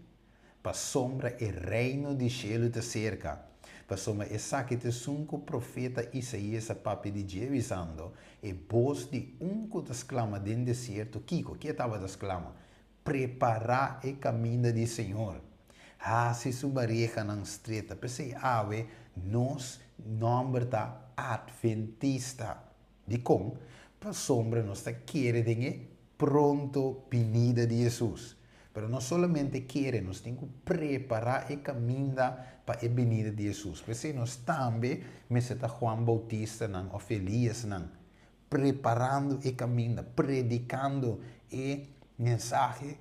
pasobra e reino di shelu ta serka. Pasobra esaki ta esun ku profeta Isaías a papia di dje, bisando, E bos di un ku ta sklama den desierto, kiko? Ke tabata sklama? Prepará e kaminda di Señor. Hasi su barehanan streta. P'esei awe nos nòmber ta Adventista. Dikon? Pasobra nos ta kere den e pronto binida di Hesus. Pero no solamente kere, nos tin ku prepará e kaminda pa e binida di Hesus. P'esei nos tambe mester ta Juan Bautistanan òf Eliasnan. preparando e kaminda, predikando e mensahe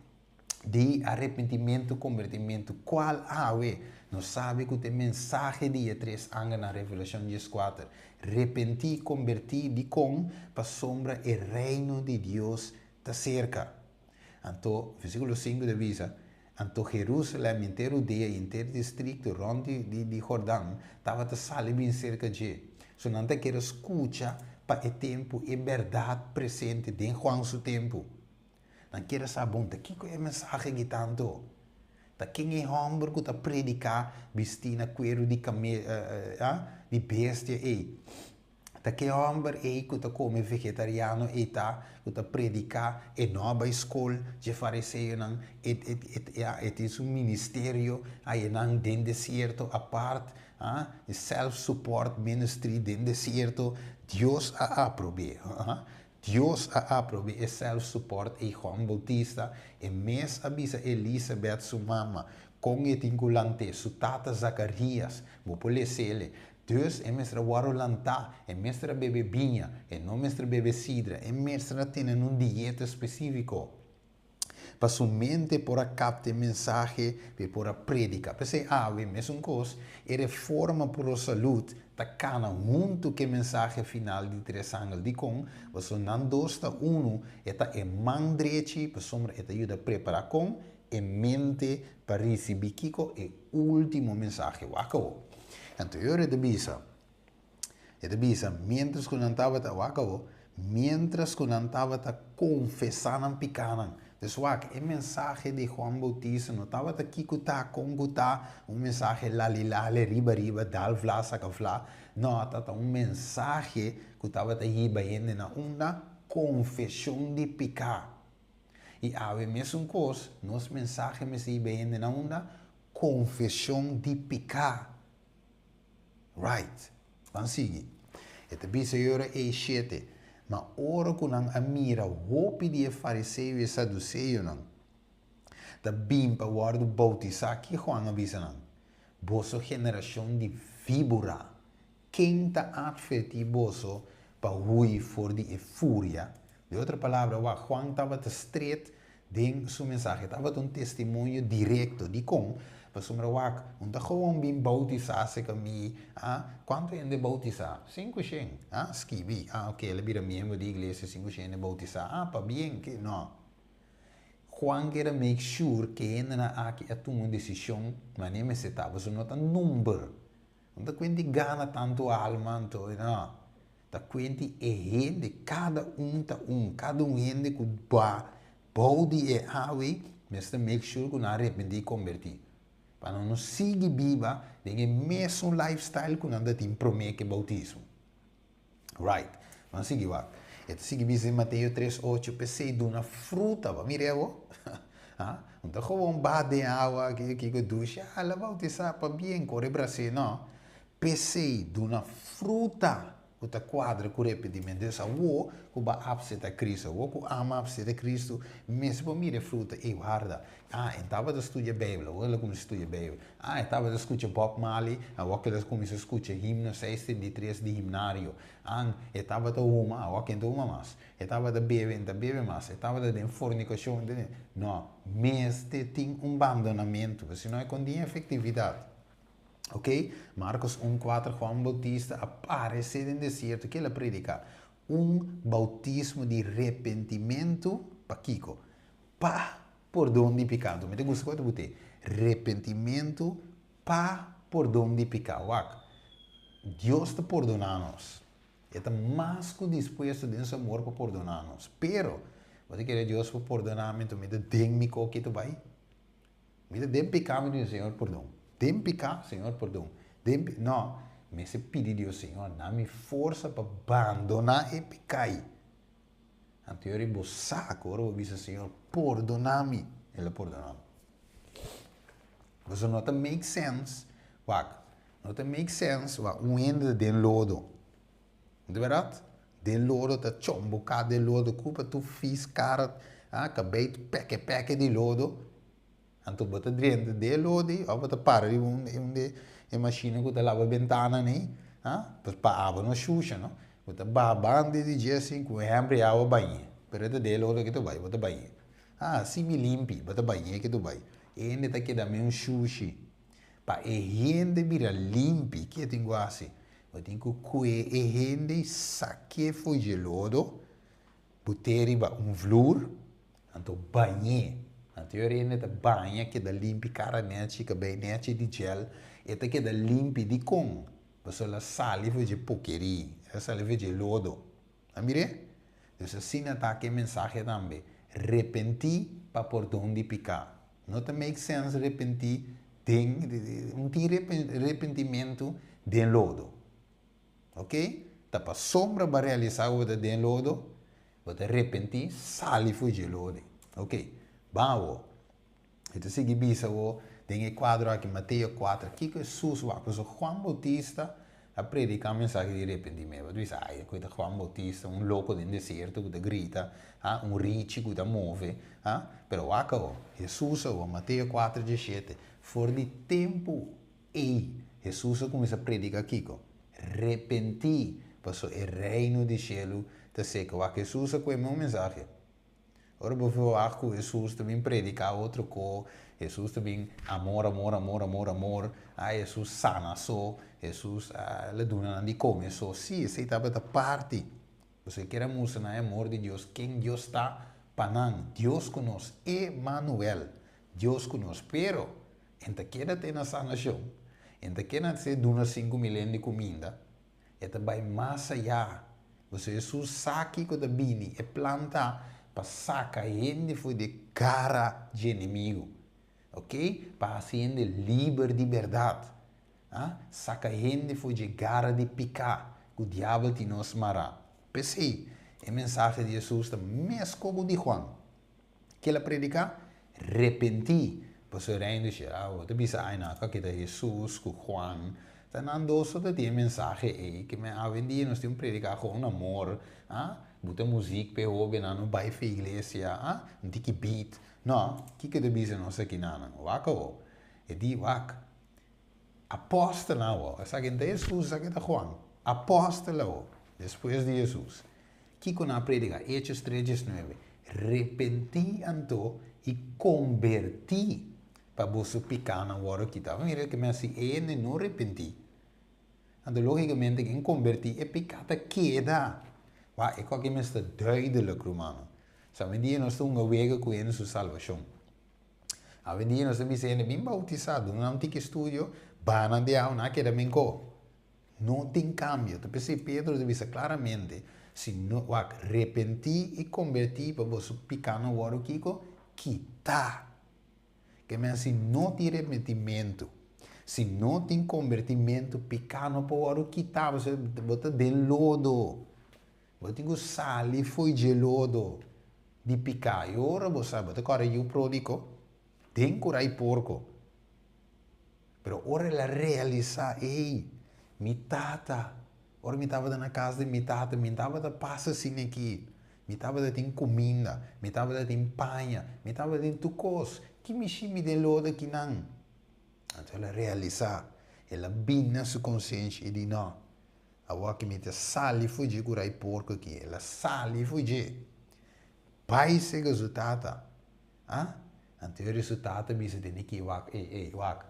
di arepentimentu, kombertimentu, kual awe nos sabi ku ta e mensahe di e tres angelnan, Revelashon dieskuater, Repentí, kombertí, dikon? Pasobra e Reino di Dios ta serka. Anto, versíkulo sinku ta bisa, Anto Jerusalèm, henter Hudea i henter distrikto rònt di di Jordan tabata sali bin serka dje. So nan ta kere skucha pa e tempu e bèrdat presente den Juan su tempu. Nan kere sa, Bon, ta kiko e mensahe aki ta anto? Ta ken e hòmber ku ta prediká bistí na kueru di kame di bestia ei? Ta ke hòmber ei ku ta kome vegetariano ei ta, ku ta prediká, e no a bai skol dje fariseonan, e e e ya e tin su ministerio ayenan den desierto apart, ah, e self support ministry den desierto, Dios a aprob'é, ah, Dios a aprob'é e self support ei Juan Bautista, e mes a bisa Elisabeth su mama kon e tin ku lant'é, su tata Zakarias, bo por les'ele, Dus e mester a wòrdu lantá, e mester a bebe biña, e no mester bebe sidra, e mester a tene un dieta spesífiko pa su mente por a kapta e mensahe pa e por a prediká. P'esei awe, mesun kos, e reforma pro salud ta kana huntu ku e mensahe final di tres angel. Dikon? Pasobra nan dos ta unu, e ta e man drechi, pasobra e ta yuda prepará kon? E mente pa risibí kiko? E último mensahe. Wak awor. Anto e ora e ta bisa, e ta bisa, miéntras ku nan tabata, wak awor, miéntras ku nan tabata konfesá nan pikánan. Dus wak, e mensahe di Juan Bautista no tabata kiko ta, kon ku ta, un mensahe lali-lali, riba-riba, dal vla, saka vla. No, tabata un mensahe ku tabata hiba hende na unda? Konfeshon di piká. I awe mesun kos, nos mensahe mester hiba hende na unda? Konfeshon di piká. Right. Ban sigui. E ta bisa e ora ei shete, Ma ora ku nan a mira hopi di e fariseo i e saduseonan ta bin pa wòrdu boutisá, ki Juan a bisa nan? Boso generashon di víbora, ken ta atvertí boso pa hui for di e furia? Den otro palabra, wak, Juan tabata stret den su mensahe. Tabata un testimonio direkto. Dikon? Pasobra wak, un ta gewoon bin boutisá serka mi. Ah, kuantu hende boutisá? Sinku shen. Ah, skibi. Ah, oke, el a bira miembro di iglesia, 500 hende boutisá. Ah, pabien ke. No. Juan kier a make sure ke hendenan aki a tuma un desishon manera mester ta. Pasobra no ta number. No ta kuenti gana tantu alma anto, no. Ta kuenti e hende, kada un ta un, kada un hende ku ba bou di e awe mester make sure ku nan a repentí i kombertí. Pa nan no sigui biba den e mesun lifestyle ku nan ta tin promé ku e boutismo. Right. Ban sigui wak. E ta sigui bisa den Mateo tres ocho, P'esei duna fruta. Bo a mira awor? Ha? No ta gewoon ba den awa, kiko dushi, ah, el a boutisá, pabien, kore bras'é. No. P'esei, duna fruta ku ta kuadra ku repentimentu. Des awor ku bo a apseta Kristu, awor ku amo a apseta Kristu, mester por mira e fruta ei warda. Ah, e tabata studia Beibel, awor el a kuminsá studia Beibel. Ah, e tabata skucha Bob Marley, awor ku el a kuminsá skucha himno 633 di himnario. Ah, e tabata huma, awor ku e no ta huma mas. E tabata bebe, e no ta bebe mas. E tabata den fornikashon, no, mester tin un bandonamentu, pasobra si no e kon tin efektividat. Ok, Marcos un kuater Juan Bautista a parece den desierto, ke el a predica? Un bautismo di repentimentu, pa kiko? Pa pordon di piká. Anto mi ta gusta ku ta bute, repentimentu pa pordon di piká. Wak, Dios ta pordoná nos. E ta mas ku dispuesto den su amor pa pordoná nos. Pero, bo ta kere Dios por pordoná mi, anto mi ta den mi koki ta bai? Mi ta den piká, mi di Señor pordon. Den piká, Señor pordon. Den pi, no, mester pidi Dios, Señor, na mi forsa pa bandoná e piká ei. Anto yori bo sa ku ora bo bisa Señor, pordoná mi, El lo pordoná bo. Pasobra no ta make sense, wak, no ta make sense wak un hende ta den lodo. No ta bèrdat? Den lodo ta chomboká den lodo, kupa tur fis, kara, ah, kabei pèkè pèkè di lodo. Anto bo ta drenta den lodo ei òf bo ta para riba un un di e mashina ku ta laba bentananan ei, ah, pues pa abo no shusha no. Bo ta baha banda di dje asin ku un hèmber di awa bañ'é, pero e ta den lodo ke ta bai, bo ta bañ'é. Ah, si mi limpi, bo ta bañ'é ke ta bai. E hende ta keda meun shushi. Pa e hende bira limpi, ke tin ku hasi? Bo tin ku kue e hende i sak'é for dje lodo, bot'é riba un vloer, anto bañ'é. Anto e hende ta baña, keda limpi, kara nèchi, kabei nèchi di gel, e ta keda limpi. Dikon? Pasobra el a sali for dje pokerí, el a sali for dje lodo. A mir'é? Dus asina ta ku e mensahe tambe, Repentí pa pordon di piká. No ta make sense repentí den, un tin repentimentu den lodo. Ok? Ta pasobra bo a realisá ku bo ta den lodo, bo ta repentí, sali for dje lodo. Ok, ban awor. E ta sigui bisa bo den e kuadro aki, Mateo kuater, kiko Hesus wak? Pasobra Juan Bautista a prediká un mensahe di repentimentu. Bo ta bisa, ai, ku ta Juan Bautista, un loko den desierto ku ta grita, ha, un richi ku ta move, ha. Pero wak awor, Hesus awor, Mateo kuater diesshete, for di tempu ei, Hesus a kuminsá prediká kiko? Repentí, pasobra e Reino di shelu ta seka. Wak, Hesus a kueme un mensahe. Ora bo verwagt ku Hesus ta bin prediká otro ko, Hesus ta bin amor, amor, amor, amor, amor, ah Hesus sana so, Hesus a la duna nan di kome so. Sí, esei tabata parti. Pasobra e kier a mustra nan e amor di Dios, ken Dios ta pa nan, Dios ku nos, Emanuel, Dios ku nos. Pero, e ta keda te na sanashon, e ta keda te duna 5000 hende kuminda, E ta bai mas ayá. Pasobra Hesus sa kiko ta bini. E plan ta Pa saka hende for di gara dje enemigu. Ok? Pa hasi hende liber di bèrdat. A Saka hende for dje gara di piká ku diabel tin nos mará. P'esei, e mensahe di Hesus ta meskos ku di Juan. Ke el a prediká? Repentí, pasobra e Reino di Shelu. Awor, ta bisa ai nan, ku ta Hesus ku Juan ta nan dos so ta tin e mensahe ei, ke men awendia nos tin un prediká kon amor, a buta muzik p'e hóbennan no bai fe iglesia, a un tiki beat. No, kiko ta bisa nos akinanan? Wak awor. E di, wak, Apòstelnan awor, esaki no ta Hesus, esaki ta Juan, apòstel awor, despues di Hesus, kiko nan a prediká? Hechos tres diesnuebe, Repentí anto i kombertí pa boso pikánan wòrdu kitá. Mira ke men si e hende no repentí, anto lógikamente ken kombertí e piká ta keda. Wak, e kòke mester duidelik, rumannan. Sa awendia nos ta hunga wega ku hende su salbashon. Awendia nos ta bisa hende bin bautisá, duna nan un tiki estudio, baha nan di awa, nan a keda menkó. No tin kambio. Ta p'esei Pedro ta bisa klaramente, si no, wak, repentí i kombertí pa boso pikánan wòrdu kiko? Kitá. Ke men si no tin repentimentu, si no tin kombertimentu, piká no por wòrdu kitá, pasobra bo ta den lodo. Bo tin ku sali fo'i dje lodo di piká i ora bo sa bo ta kòrda yu pródigo den kurá i porko. Pero ora el a realisá, Ey, mi tata, ora mi tabata na kas di mi tata, mi tabata pasa asina aki. Mi tabata tin kuminda, mi tabata tin paña, mi tabata tin tur kos. Ki mishi mi den lodo akinan? Anto el a realisá, el a bini na su konsenshi i di, No, Awor ki mi ta sali for dje ku rai porko aki, el a sali for dje. Bai sega su tata. Ah? Anto e su tata bisa tene ki wak, ey, ey, wak.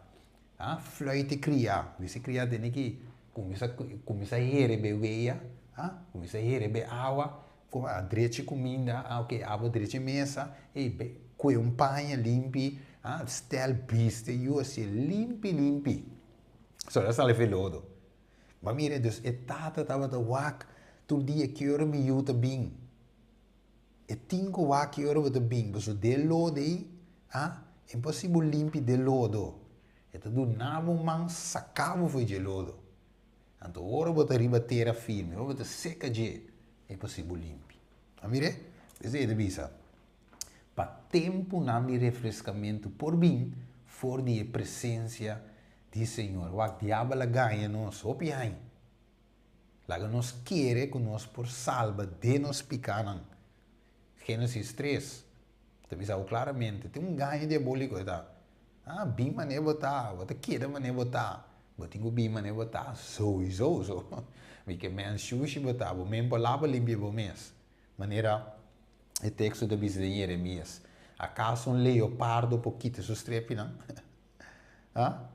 Ah? Fluit e kria. Bisa e kria tene ki kuminsa, kuminsa herebe wea, ah? Kuminsa herebe awa, a drecha kuminda, ah, ok, abo drecha mesa, ey, be, kue un paña limpi, ah, stel biste yu asie limpi limpi. So el a sali for e lodo. Bo a mira, dus e tata tabata wak tur dia ki ora mi yu ta bin. E tin ku wak ki ora bo ta bin, pasobra den lodo ei, a, imposibel limpi den lodo. E ta duna bo man saka bo for dje lodo. Anto ora bo ta riba tera firme, ora bo ta seka dje, e posibel limpi. A mira? P'esei e ta bisa, pa tempunan di refreskamentu por bin for di e presensia Di Señor. Wak, diabel a gaña nos hopi aña. Laga nos kere ku nos por salba den nos pikanan. Génesis tres ta bisa bo klaramente, tin un gaña diabóliko e ta, Ah, bin manera bo ta, bo ta keda manera bo ta. Bo tin ku bin manera bo ta souiso so. Mi ke men shushi bo ta, bo men por laba limpia bo mes. Manera e teksto ta bisa den Jeremias, Akaso un leopardo por kita su strepinan? Ha?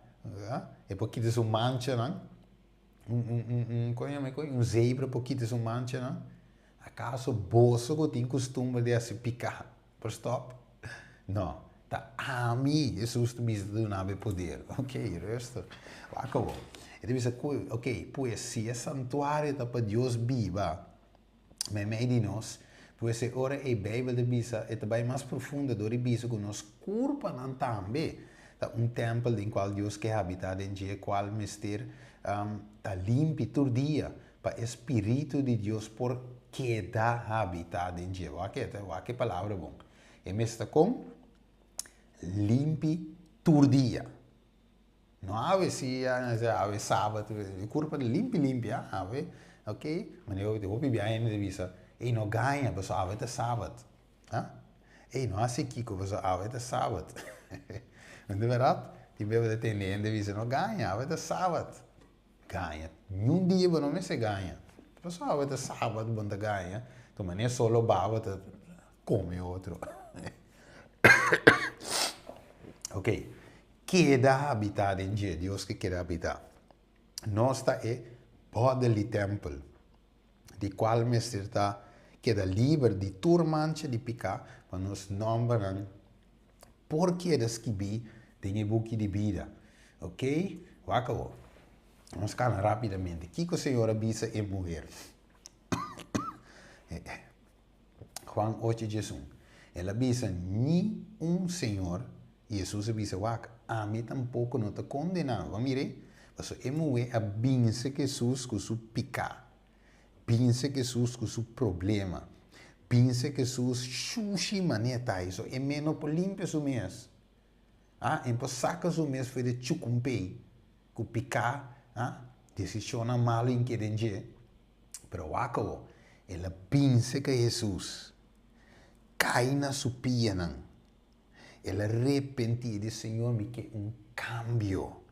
Ha? E por kita su manchanan. Un, un, un, un, kon yama e koi? Un zebra por kita su manchanan. Akaso boso ku tin kustumber di hasi piká por stòp? No, ta ami, Hesus ta bisa, ta duna bo e poder. Ok, rustig. Wak awor. E ta bisa ku, ok, pues si e santuario ta pa Dios biba, meimei di nos, pues e ora ei Beibel ta bisa, e ta bai mas profundo dor di bisa ku nos kurpanan tambe ta un tèmpel den kual Dios ke habitá den dje, kual mester ta limpi tur dia pa e spiritu di Dios por keda habitá den dje. Wak e, wak e palabra bon. E mester ta kon? Limpi tur dia. No awe si awe sabat e kurpa ta limpi limpi a awe ok manera hopi hopi bia hende ta bisa ey no gaña pasobra awe ta sabat ha ey no hasi kiko pasobra awe ta sabat no ta berdad tin bia bo ta tende hende bisa no gaña awe ta sabat gaña niun dia bo no mester gaña pasobra awe ta sabat bo no ta gaña ta manera solo baba ta kome otro ok. Keda habitá den dje, Dios ke keda habitá. Nos ta e bodily temple, di kual mester ta keda liber di tur mancha di piká pa nos nòmbernan por keda skibí den e buki di bida. Ok, wak awor. Nos kana rápidamente. Kiko Señor a bisa e muher? Juan 8, 11. El a bisa, Ni un, Señor. I Hesus a bisa, Wak, ami tampoko no ta kondená bo. Mira, pasobra e muhé a binse ku Hesus ku su piká, binse ku Hesus ku su problema, binse ku Hesus shushi manera ta ei. So e mes no por limpia su mes. Ah, e por saka su mes for di e chukumpei ku piká, ah, desishonnan malu in keda den dje. Pero wak awo, el a binse ku Hesus, kai na su pianan. El a repentí i di, Señor, mi ke un kambio.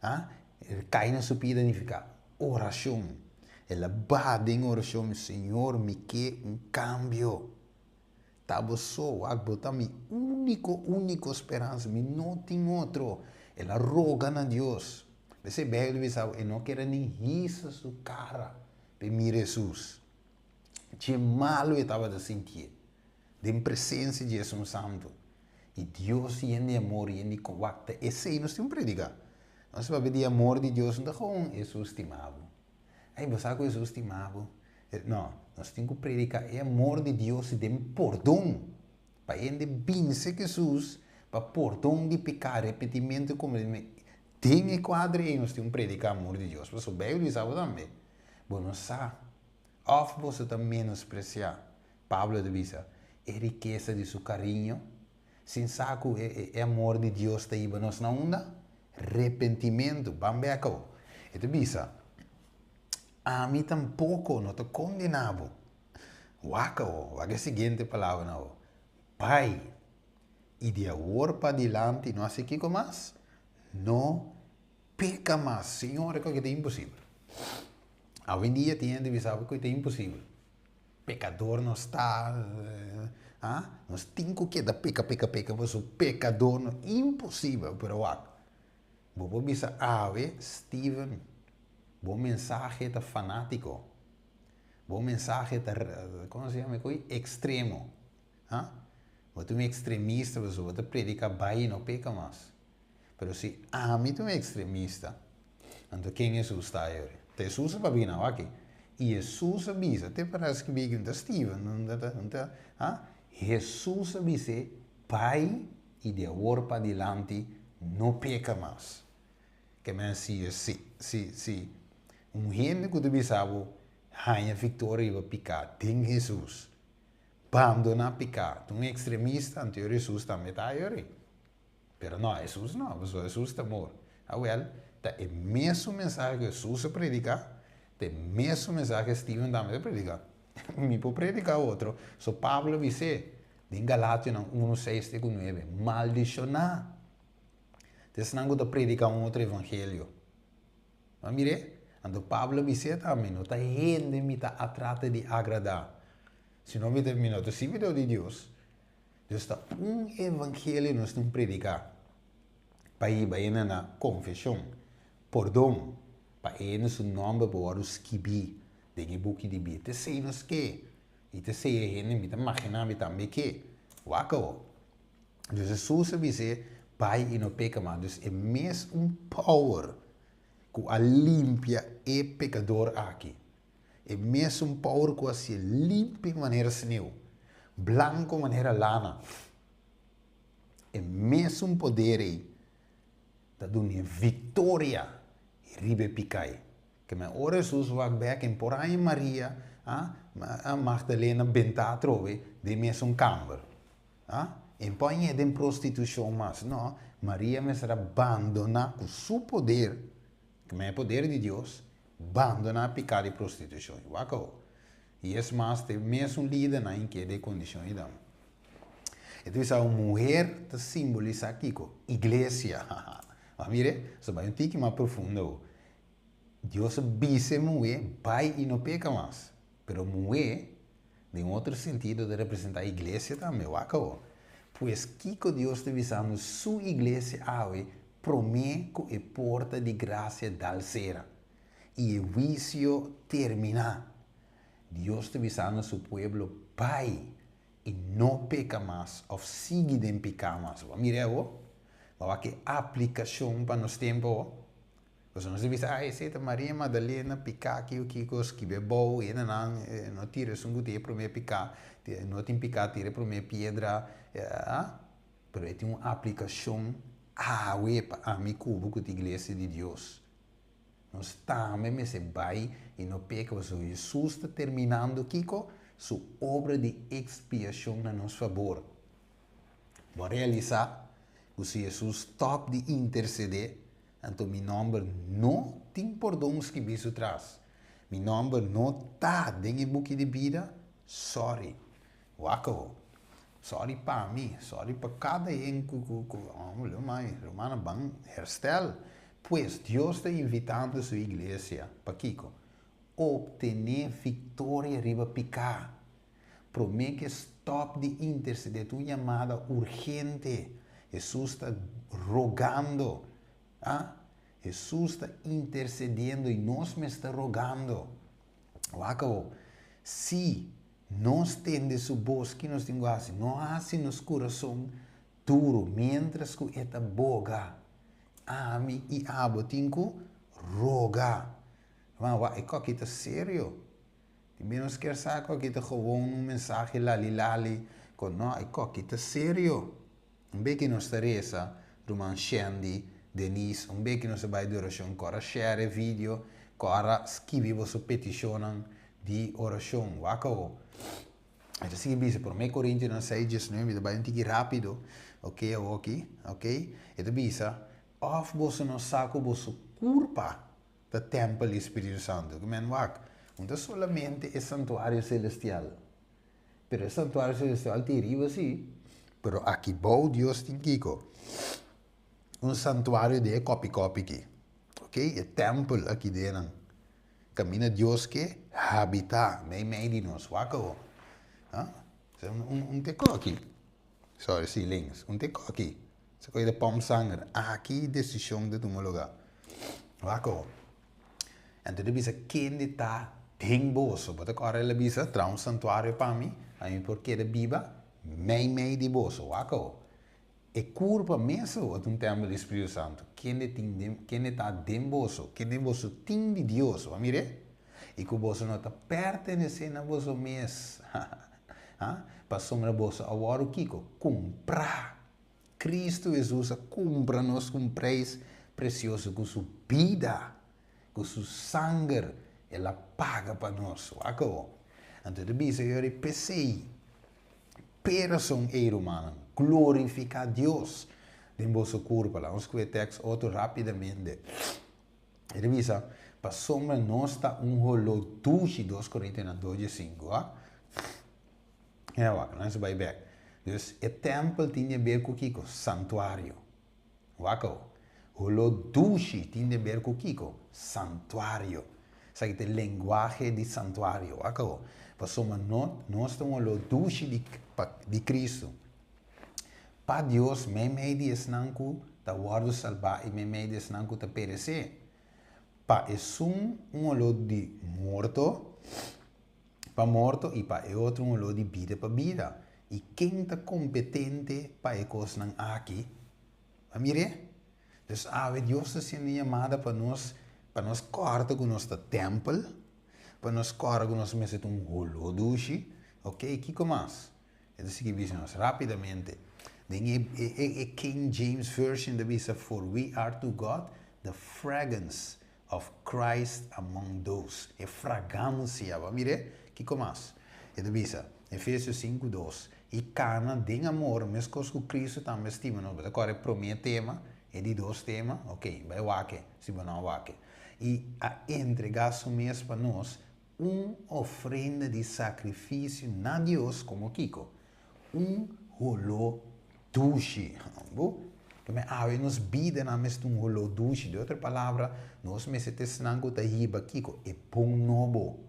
Ah, el kai na su pia ta nifiká orashon. El a baha den orashon, Señor, mi ke un kambio. Ta bo so, wak, bo ta mi úniko, úniko speransa, mi no tin otro. El a roga na Dios. P'esei Beibel ta bisa bo, e no kere ni hisa su kara pa e mira Hesus. Dje malu e tabata sintié den presensia di Esun Santu. I Dios yen di amor, yen di wak, ta esei nos tin prediká. Nos papia di amor di Dios, no ta gewoon Hesus stima bo. Ei, bo sa ku Hesus stima bo? No, nos tin ku prediká e amor di Dios den pordon. Pa hende binse ku Hesus pa pordon di piká, arepentimentu i kombertimentu. Den e kuadro ei nos tin ku prediká amor di Dios. Pasobra Beibel bisa bo tambe, bo no sa òf boso ta menospresiá, Pablo ta bisa, e rikesa di su kariño, sin sa ku e amor di Dios ta hiba nos na unda? Repentimentu. Ban bek awo. E ta bisa, Ami tampoko no ta kondená bo. Wak awo, wak e siguiente palabranan awo, Bai, i di awor padilanti no hasi kiko mas? No peka mas. Señor, e koki ta imposibel. Awendia tin hende bisa bo ku ta imposibel. Pekador nos ta, ah, nos tin ku keda peka, peka, peka, pasobra pekador no, imposibel, pero wak, bo por bisa awe, Steven, bo mensahe ta fanátiko, bo mensahe ta, komo se yama e koi, ekstremo, ah, bo ta un ekstremista pasobra bo ta predika bai i no peka mas. Pero si ami ta un ekstremista, anto ken Hesus ta ayori? Ta Hesus a papia nan aki. I Hesus a bisa, te para skibí aki, no ta Steven, no ta, no ta, ha? Hesus a bis'é, Bai i di awor padilanti no peka mas. Ke men si, si, si, si un hende ku ta bisa bo haña viktoria riba piká den Hesus, bandoná piká, ta un ekstremista, anto Hesus tambe ta ayori. Pero no, Hesus no, pasobra Hesus ta amor. Awel, ta e mesun mensahe ku Hesus a prediká, ta e mesun mensahe ku Steven tambe ta prediká. Mi por prediká otro. So Pablo a bis'é den Galationan unu, seis te ku nuebe, Maldishoná ta esnan ku ta prediká un otro evangelio. Bo a mir'é? Anto Pablo a bis'é tambe, No ta hende mi ta a trata di agradá, sino mi ta mi no ta sirbidó di Dios. Dios ta un evangelio nos tin prediká pa hiba hende na konfeshon, pordon, pa hende su nòmber por wòrdu skibí den e buki di bida. Ta esei nos ke i ta esei e hende mi ta maginá mi tambe ke. Wak awor. Dus Hesus a bis'é, Bai i no peka mas. Dus e mes un power ku a limpia e pekador aki. E mesun power ku hasié limpi manera sneu, blanko manera lana. E mesun poder ei ta dun'é viktoria riba e pikai. Ke men ora Hesus wak bek en por haña Maria, a Magdalena bentá atrobe den mesun kamber. En por hañ'é den prostitushon mas. No, Maria mester a bandoná ku su poder, ke men e poder di Dios, Bandoná piká di prostitushon. I wak awor. I es mas, te mesun lidernan in keda e kondishon ei dam. E ta bisa un muher ta simbolisá kiko? Iglesia. Mas mire, nos ta bai un tiki mas profundo awor. Dios a bisa e muhé, bai i no peka mas. Pero muhé, den otro sentido, ta representá iglesia tambe. Wak awor. Pues, kiko Dios ta bisando su iglesia awe Promé ku e porta di grasia dal sera i e huisio terminá, Dios ta bisando su pueblo bai i no peka mas òf sigui den piká mas. Bo a mira awor? Bo a wak e aplikashon pa nos tempu awor? Pasobra nos ta bisa, ah, esei ta Maria Magdalena piká kiko kiko, skibi abou, i hendenan no tira esun ku tin e promé piká, no tin piká tira e promé piedra, ah. Pero e tin un aplikashon awe pa ami ku bo ku ta iglesia di Dios. Nos tambe mester bai i no peka pasobra Hesus ta terminando kiko? Su obra di ekspiashon na nos fabor. Bo a realisá ku si Hesus stòp di intersedé, anto mi nòmber no tin pordon skibí su tras. Mi nòmber no ta den e buki di bida? Sòri. Wak awo. Sòri pa mi, sòri pa kada hende ku ku ku mai, rumannan ban herstèl. Pues, Dios ta invitando su iglesia pa kiko? Optené viktoria riba piká. Promé ke stòp di intersedé ta un yamada urgente. Hesus ta rogando. A Hesus ta intersediendo i nos mes ta rogando. Wak awor, si nos tende su bos, ki nos tin ku hasi? No hasi nos kurason duru miéntras ku e ta boga. Ami i abo tin ku roga. Ruman, wak, e kòki ta serio. Tin bia nos kier sa ku aki ta gewoon un mensahe lali lali, ku no, e kòki ta serio. Un bes ki nos ta resa, ruman Shandy, Denise, un bes ki nos ta bai di orashon, kòrda share e video, kòrda skibi boso petishonnan di orashon. Wak awo. E ta sigui bisa, Promé Korintionan seis diesnuebe, mi ta bai un tiki rápido, oke awoki, oke. E ta bisa, Òf boso no sa ku boso kurpa ta tèmpel di Spiritu Santu? Ku men wak, no ta solamente e santuario selestial, pero e santuario selestial ta riba sí, pero aki bou Dios tin kiko? Un santuario di e kòpi kòpi aki, ok, e tèmpel aki den nan, kaminda Dios ke habitá meimei di nos, wak awor, ha, un te kòki, sorry, sí, links, un te kòki. Sa koe ta pòmp sanger. Aki desishon ta tuma lugá. Wak awor. Anto ta bisa kende ta den boso. Bo ta kòrda el a bisa, traha un santuario pa mi, pa mi por keda biba meimei di boso. Wak awor. E kurpa mes awor ta un tèmpel di Spiritu Santu. Kende tin den, kende ta den boso, kende boso tin di Dios. Bo a mir'é? I ku boso no ta pertenesé na boso mes. Ha? Pasobra boso a wòrdu kiko? Kumprá. Cristo Jesus a cumpra nos cu un prijs precioso, cu su bida, cu su sanger, el a paga pa nos. Wak awo. Anto e ta bisa yori, P'esei, p'e rason ei, rumannan, glorifica Dios den boso curpa. Laga nos scribi e tekst otro rapidamente. E ta bisa, Pasobra nos ta un holó dushi, dos Corintionan dos diesinku, a. Ja, wak, nos bai bek. Dus e tèmpel tin di ber ku kiko? Santuario. Wak awo. Holó dushi tin di ber ku kiko? Santuario. Esaki ta e lenguahe di santuario. Wak awo. Pasobra no, nos ta un holó dushi di, pa, di Kristu. Pa Dios, meimei di esnan ku ta wòrdu salbá i meimei di esnan ku ta peresé. Pa esun un holó di morto. Pa morto i pa e otro un oló di bida pa bida. I ken ta kompetente pa e kosnan aki? A mir'é? Dus awe Dios ta hasiendo un yamada pa nos, pa nos kòrda ku nos ta tèmpel, pa nos kòrda ku nos mester ta un holó dushi. Oke, kiko mas? E ta sigui bisa nos rápidamente. Den e e e King James Version ta bisa, For we are to God the fragrance of Christ among those, e fragansia, bo a mir'é? Kiko mas? E ta bisa, Efesios sinku dos, I kana den amor, meskos ku Kristu tambe stima nos. Bo ta kòrda e promé tema, e di dos tema? Oke, bai wak e, si bo no a wak e. I a entregá su mes pa nos, un ofrenda di sakrifisio na Dios komo kiko? Un holó dushi. Bo me awe nos bidanan mester un holó dushi. De otro palabra, nos mester ta esnan ku ta hiba kiko? E bon nobo.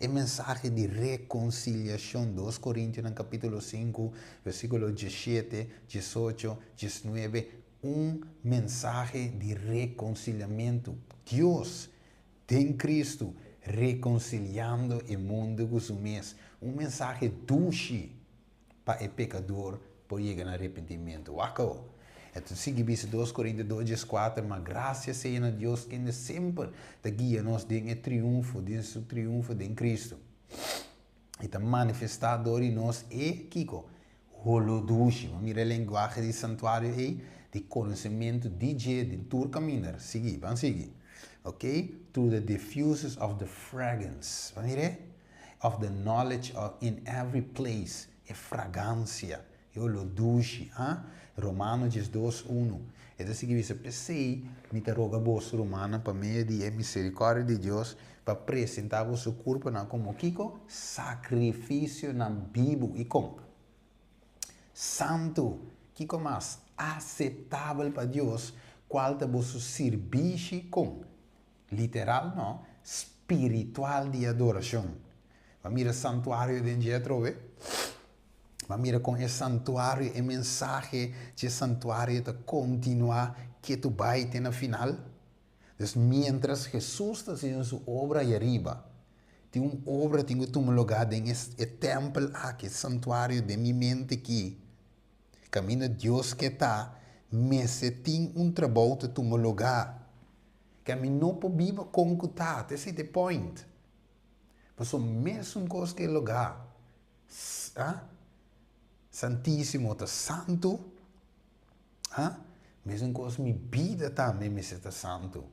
E mensahe di rekonsiliashon. Dos Korintionan kapítulo sinku, versíkulo diesshete, diesocho, diesnuebe. Un mensahe di rekonsiliamentu. Dios Den Cristo, reconciliando e mundo cu su mes. Un mensahe dushi pa e pecador por yega na arrepentimento. Wak awo. E ta sigui bisa 2 Korintio 2 14, Ma grasia sea na Dios kende semper ta guia nos den e triunfo, den su triunfo den Kristu. I ta manifestá dor di nos e, kiko? Holo dushi. Bo mira e lenguahe di santuario ei, di konosementu di dje den tur kaminda. Sigui, ban sigui. Ok, through the diffuses of the fragrance. Bo mira e? Of the knowledge of in every place. E fragansia. E oló dushi, ah? Romano 12, 1. E ta sigui bisa, P'esei mi ta roga boso, rumannan, pa medio di e miserikòrdia di Dios, pa presentá boso kurponan komo kiko? Sakrifisionan bibu i kon? Santu. Kiko mas? Aseptabel pa Dios, kual ta boso sirbishi kon? Literal no, spiritual di adorashon. Bo a mira santuario den dje atrobe? Bo a mira kon e santuario, e mensahe dje santuario ta kontinuá ketu bai te na final? Dus miéntras Hesus ta hasiendo su obra ei ariba, tin un obra tin ku tuma lugá den e tèmpel aki, e santuario den mi mente aki. Kaminda Dios ke ta, mester tin un trabou ta tuma lugá. Ke mi no por biba kon ku ta, ta esei ta e point. Pasobra mesun kos ku e lugá santísimo ta santu, mesun kos mi bida tambe mester ta santu.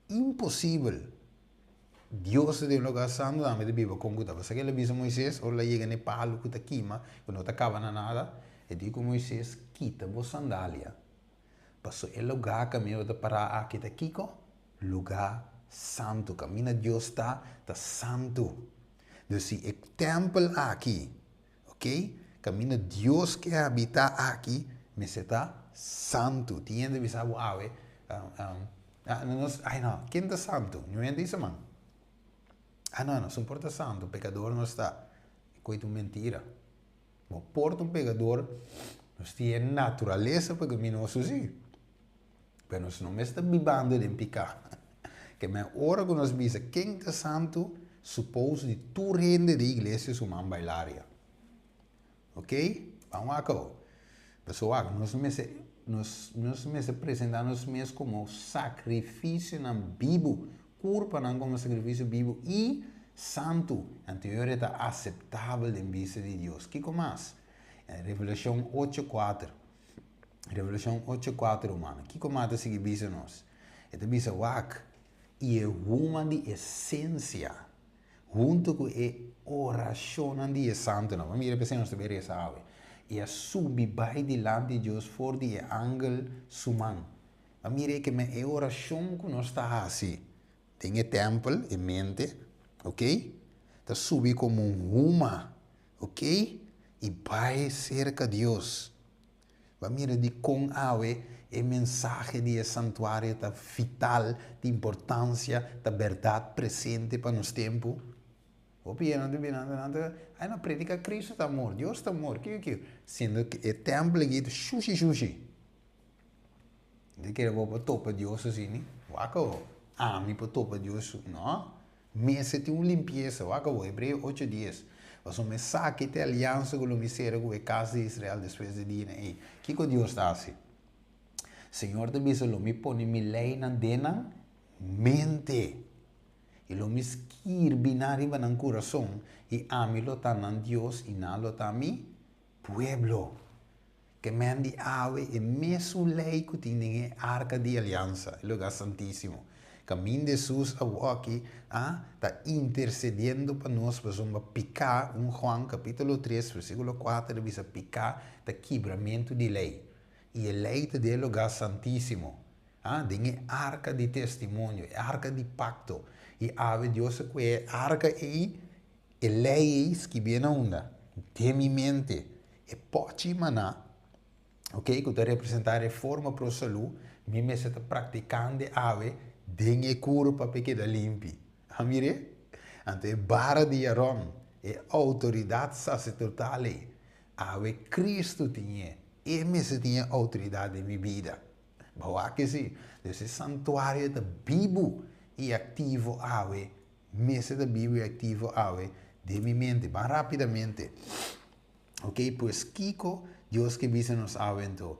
Imposibel. Dios ta den un lugá santu, ami ta biba kon ku ta. Pasobra el a bisa Moises, ora el a yega na e palu ku ta kima, ku no ta kaba na nada, e di ku Moises, Kita bo sandalia. Paso e lugá kaminda bo ta pará aki ta kiko? Lugá santu. Kaminda Dios ta, ta santu. Dus si e tèmpel aki, ok, kaminda Dios ke habitá aki, mester ta santu. Tin hende bisa bo awe, nos, ai no, ken ta santu? Niun hende bisa man. Ah no, nos no por ta santu, pekador nos ta. E koe ta un mentira. Bo por ta un pekador, nos tin e naturalesa pekaminoso si, pero nos no mester ta bibando den piká. Ke men ora ku nos bisa ken ta santu, supos di tur hende den iglesia su man bailaria. Ok? Ban wak awo. Pasobra wak, nos mester nos nos mester presentá nos mes komo sakrifisionan bibu Kurpanan komo sakrifisio bibu i santu, anto e ta aseptabel den bista di Dios. Kiko mas? Revelashon ocho kuater. Revelashon ocho kuater, rumannan. Kiko mas ta sigui bisa nos? E ta bisa, Wak, i e huma di esensia, huntu ku e orashonnan di e santunan. Bo mira p'esei nos ta bai resa awe. I a subi bai dilanti di Dios for di e angel su man. A mira ke men e orashon ku nos ta hasi den e tèmpel, e mente, ok, ta subi komo un huma, ok, i bai serka Dios. Bo a mira dikon awe e mensahe di e santuario ta vital, di importansia, ta bèrdat presente pa nos tempu? Hopi hende ta bira nan ta, ai no predica Cristo ta amor, Dios ta amor, kiko kiko, siendo ke e tèmpel aki ta shushi shushi. Di kere bo por topa Dios asina? Wak awo, ami por topa Dios? No, mester tin un limpiesa. Wak awo, Hebreo ocho dies. Pasobra mi sa ki ta e aliansa ku lo mi sera ku e kas di Israel despues di dianan ei. Kiko Dios ta hasi? Señor ta bisa, Lo mi pone mi leinan den nan mente, i lo mi skirbi nan riba nan kurason, i ami lo ta nan Dios i nan lo ta mi pueblo. Ke men di awe e mesun lei ku tin den e Arka di Aliansa, e Lugá Santísimo. Kaminda Hesus awoki a ta intersediendo pa nos pasobra piká, un Juan kapítulo tres versíkulo kuater ta bisa piká ta kibramentu di lei. I e lei ta den e Lugá Santísimo, a den e Arka di Testimonio, e Arka di Pakto. I awe Dios a kue e arka ei E lei ei skibié na unda? Den mi mente. E pòchi maná, ok, ku ta representá reforma pro salú, mi mester ta praktikando awe den e kurpa pa e keda limpi. A mir'é? Anto e bara di Aron, e outoridat saserdotal ei, awe Kristu tin e. E mester tin e outoridat den mi bida. Bo wak esei? Dus e santuario ta bibu i aktivo awe. Mester ta bibu i aktivo awe den mi mente. Ban rapidamente. Ok, pues kiko Dios ke bisa nos awe anto?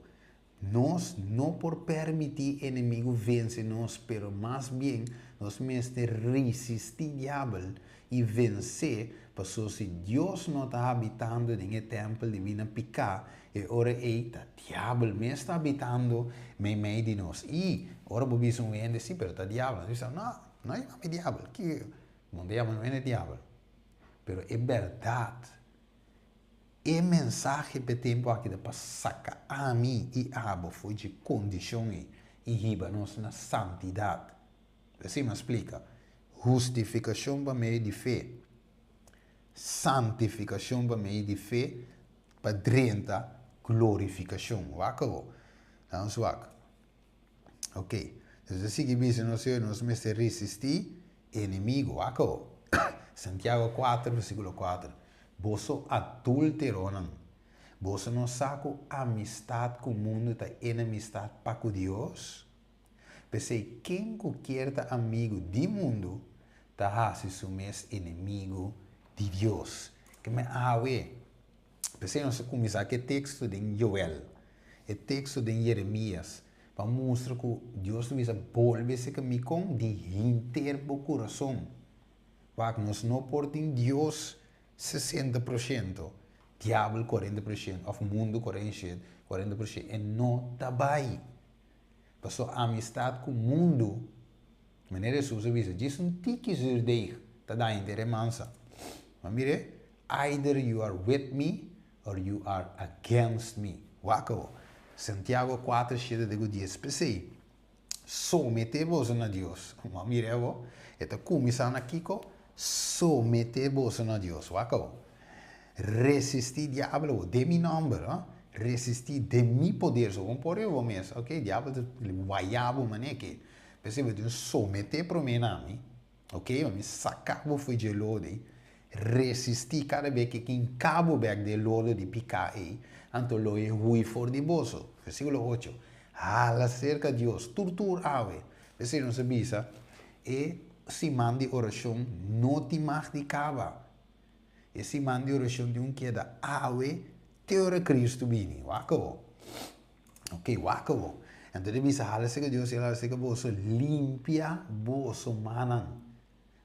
Nos no por permití enemigu vense nos, pero mas bien nos mester resistí diabel i vens'é, pasobra si Dios no ta habitando den e tèmpel di bina piká, e ora ei ta diabel mes ta habitando meimei di nos. I ora bo bisa un hende, Sí, pero ta diabel, nan ta bisa, No, no yama mi diabel, kiko? Bo no ta yama un hende diabel. Pero e bèrdat. E mensahe p'e tempu aki ta pa saka ami i abo for dje kondishon ei i hiba nos na santidat. Esei mi a splika. Hustifikashon pa medio di fe, santifikashon pa medio di fe pa drenta glorifikashon. Wak awor. Nan nos wak. Ok. Nos ta sigui bisa nos Señor nos mester resistí enemigo. Wak awor. Santiago 4 versíkulo 4. Boso adúlteronan, boso no sa ku amistat ku mundu ta enemistat pa ku Dios? P'esei ken ku kier ta amigu di mundu ta hasi su mes enemigu di Dios. Ke men awe? P'esei nos a kuminsá ku e teksto den Joel, e teksto den Jeremias, pa mustra ku Dios ta bisa bolbe serka mi kon di henter bo kurason. Wak, nos no por tin Dios 60%, diabel 40% òf mundu 40%. E no ta bai. Pasobra amistat ku mundu, manera Hesus a bisa, djis un tiki zuurdeeg ta daña henter e mansa. Ma mira, either you are with me or you are against me. Wak awor, Santiago 4, 7 te ku 10. P'esei, someté boso na Dios. Ma mira awor, e ta kuminsá na kiko? Someté boso na Dios. Wak awor. Resistí diabel awor, den mi nòmber, ha? Resistí den mi poder. So bon por riba bo mes. Ok, diabel ta wayá bo manera ke. P'esei bo tin someté promé na mi. Ok, pa mi saka bo for dje lodo ei. Resistí kada bes ke kin ka bo bèk den e lodo di piká ei, anto lo e hui for di boso. Versíkulo 8. Hala serka Dios tur tur awe. P'esei nos a bisa, e siman di orashon no tin mag di kaba. E siman di orashon tin un keda awe te ora Kristu bini. Wak awor. Ok, wak awor. Anto ta bisa, hala serka Dios i hala serka boso, limpia boso mannan,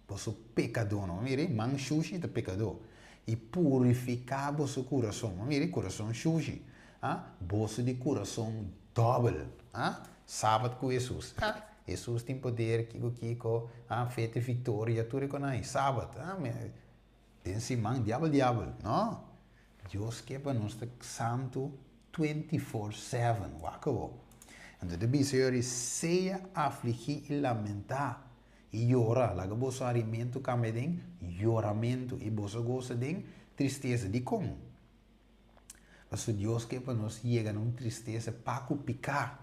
boso pekadónan. Mira, man shushi ta pekadó. I purifiká boso kurason. Mira, kurason shushi. Ah, boso di kurason dòbel. Ah, Sabat ku Hesus. Ah, Hesus tin poder, kiko kiko, ah, fe te viktoria, tur e konan ei. Sabat, ah, den siman, diabel diabel. No, Dios ke pa nos ta santu 24/7. Wak awor. Anto ta bisa yori, sea afligí i lamentá i yora, laga boso harimentu kambia den yoramentu i boso goso den tristesa. Dikon? Pasobra Dios ke pa nos yega na un tristesa pa ku piká.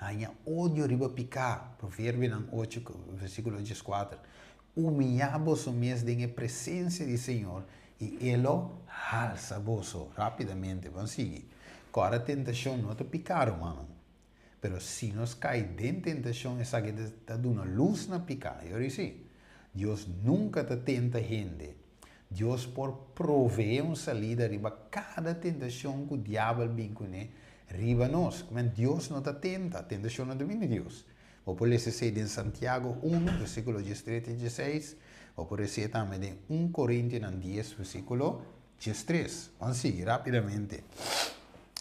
Haña odio riba piká, Proverbionan 8, versíkulo 14. Humiyá boso mes den e presensia di Señor, i E lo halsa boso. Rápidamente, ban sigui. Kòrda tentashon no ta piká, rumannan. Pero si nos kai den tentashon, esaki ta duna lus na piká. Yori si. Dios nunka ta tenta hende. Dios por proveé un salida riba kada tentashon ku diabel bin kuné riba nos. Kumen Dios no ta tenta, tentashon no ta bin di Dios. Bo por lesa esei den Santiago 1, versíkulo 13 i 16. Bo por lesa tambe den 1 Korintionan 10, versíkulo 13. Ban sigui rápidamente.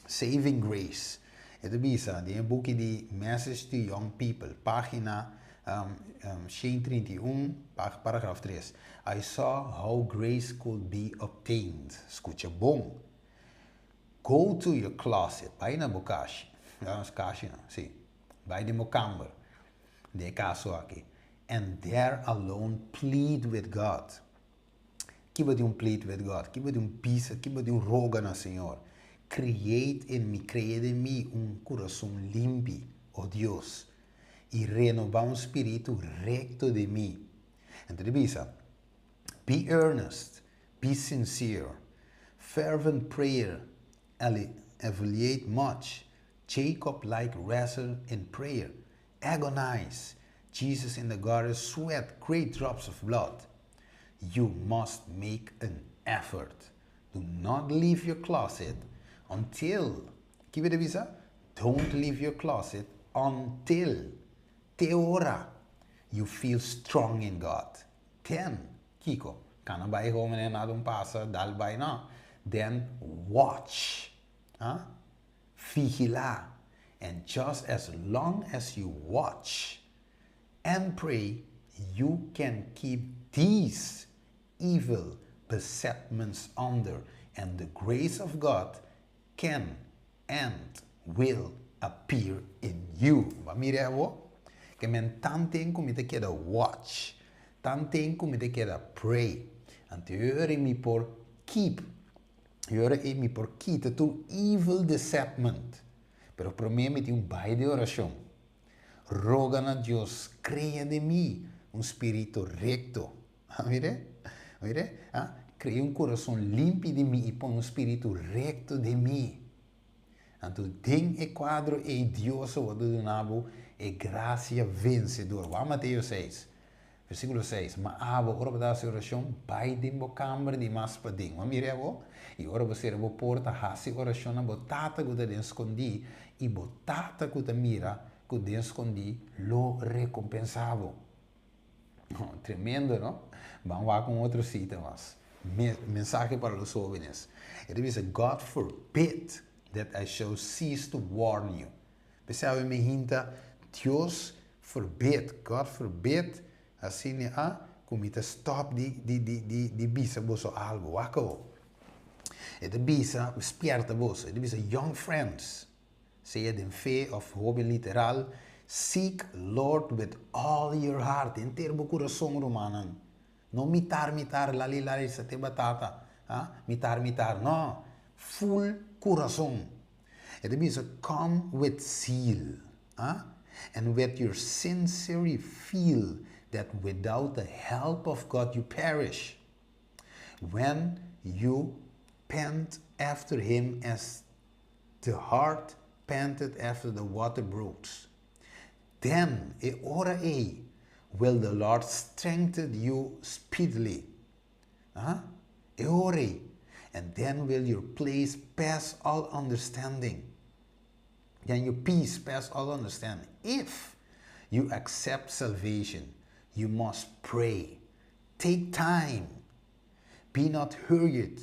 Saving Grace. E ta bisa den e buki di Message to Young People, página 131, paragraf 3. I saw how grace could be obtained. Skucha bon. Go to your closet. Bai na bo kashi. Kashi no, si. Bai den bo kamber. Den e kaso aki. And there alone plead with God. Kiba di un plead with God? Kiba di un bisa? Kiba di un roga na Señor? Create in me, crea den mi un curason limpi, o Dios, y renoba un spiritu recto den mi. Anto di bisa, Be earnest, be sincere, fervent prayer alleviate much, Jacob like wrestle in prayer, agonize, Jesus in the garden sweat great drops of blood. You must make an effort. Do not leave your closet until, kiba ta bisa? Don't leave your closet until, te ora, you feel strong in God. Then, kiko, kana bai home nada no pasa, dal bai no. Then watch. Huh? Vigilá. And just as long as you watch and pray, you can keep these evil besetments under, and the grace of God can and will appear in you. Bo a mira bo? Ke men tanten ku mi ta keda watch, tanten ku mi ta keda pray. Anto ora mi por keep, ora mi por kita tur evil besetment. Pero promé mi tin ku bai den orashon. Roga na Dios, krea den mi un spiritu rekto. Mira? Mira? Ah? Krea un kurason limpi den mi i pone un spiritu rekto den mi. Anto, den e kuadro ei Dios ta duna bo e grasia vensedor. Wak Mateo 6, versíkulo 6. Ma abo, ora bo hasi orashon, bai den bo kamber di mas paden. Ma mira bo, i ora bo sera bo porta, hasi orashon na bo tata ku ta den skondí, i bo tata ku ta mira, ku den skondí, lo rekompensá bo. Tremendo, no? Ban ku otro sita mas. Mensahe pa los jóvenes. E ta bisa, "God forbid that I shall cease to warn you." Pesei mi hinta, Dios forbid, God forbid, asina, ah, ku mi ta stop di bisa boso algu. Wak. E ta bisa, spierta boso. E ta bisa, "Young friends," sea den fe òf hóben literal, "seek Lord with all your heart." Henter bo kurason, rumannan. No mitar, mitar, lali, lali, sate batata. Ah? Mitar, mitar. No. Full kurason. E ta bisa, "Come with zeal. Ah? And with your sincerely feel that without the help of God you perish. When you pant after him as the hart panted after the water brooks. Then, e ora ei, will the Lord strengthen you speedily." Huh? E ora ei. "And then will your place pass all understanding. Then your peace pass all understanding. If you accept salvation, you must pray. Take time. Be not hurried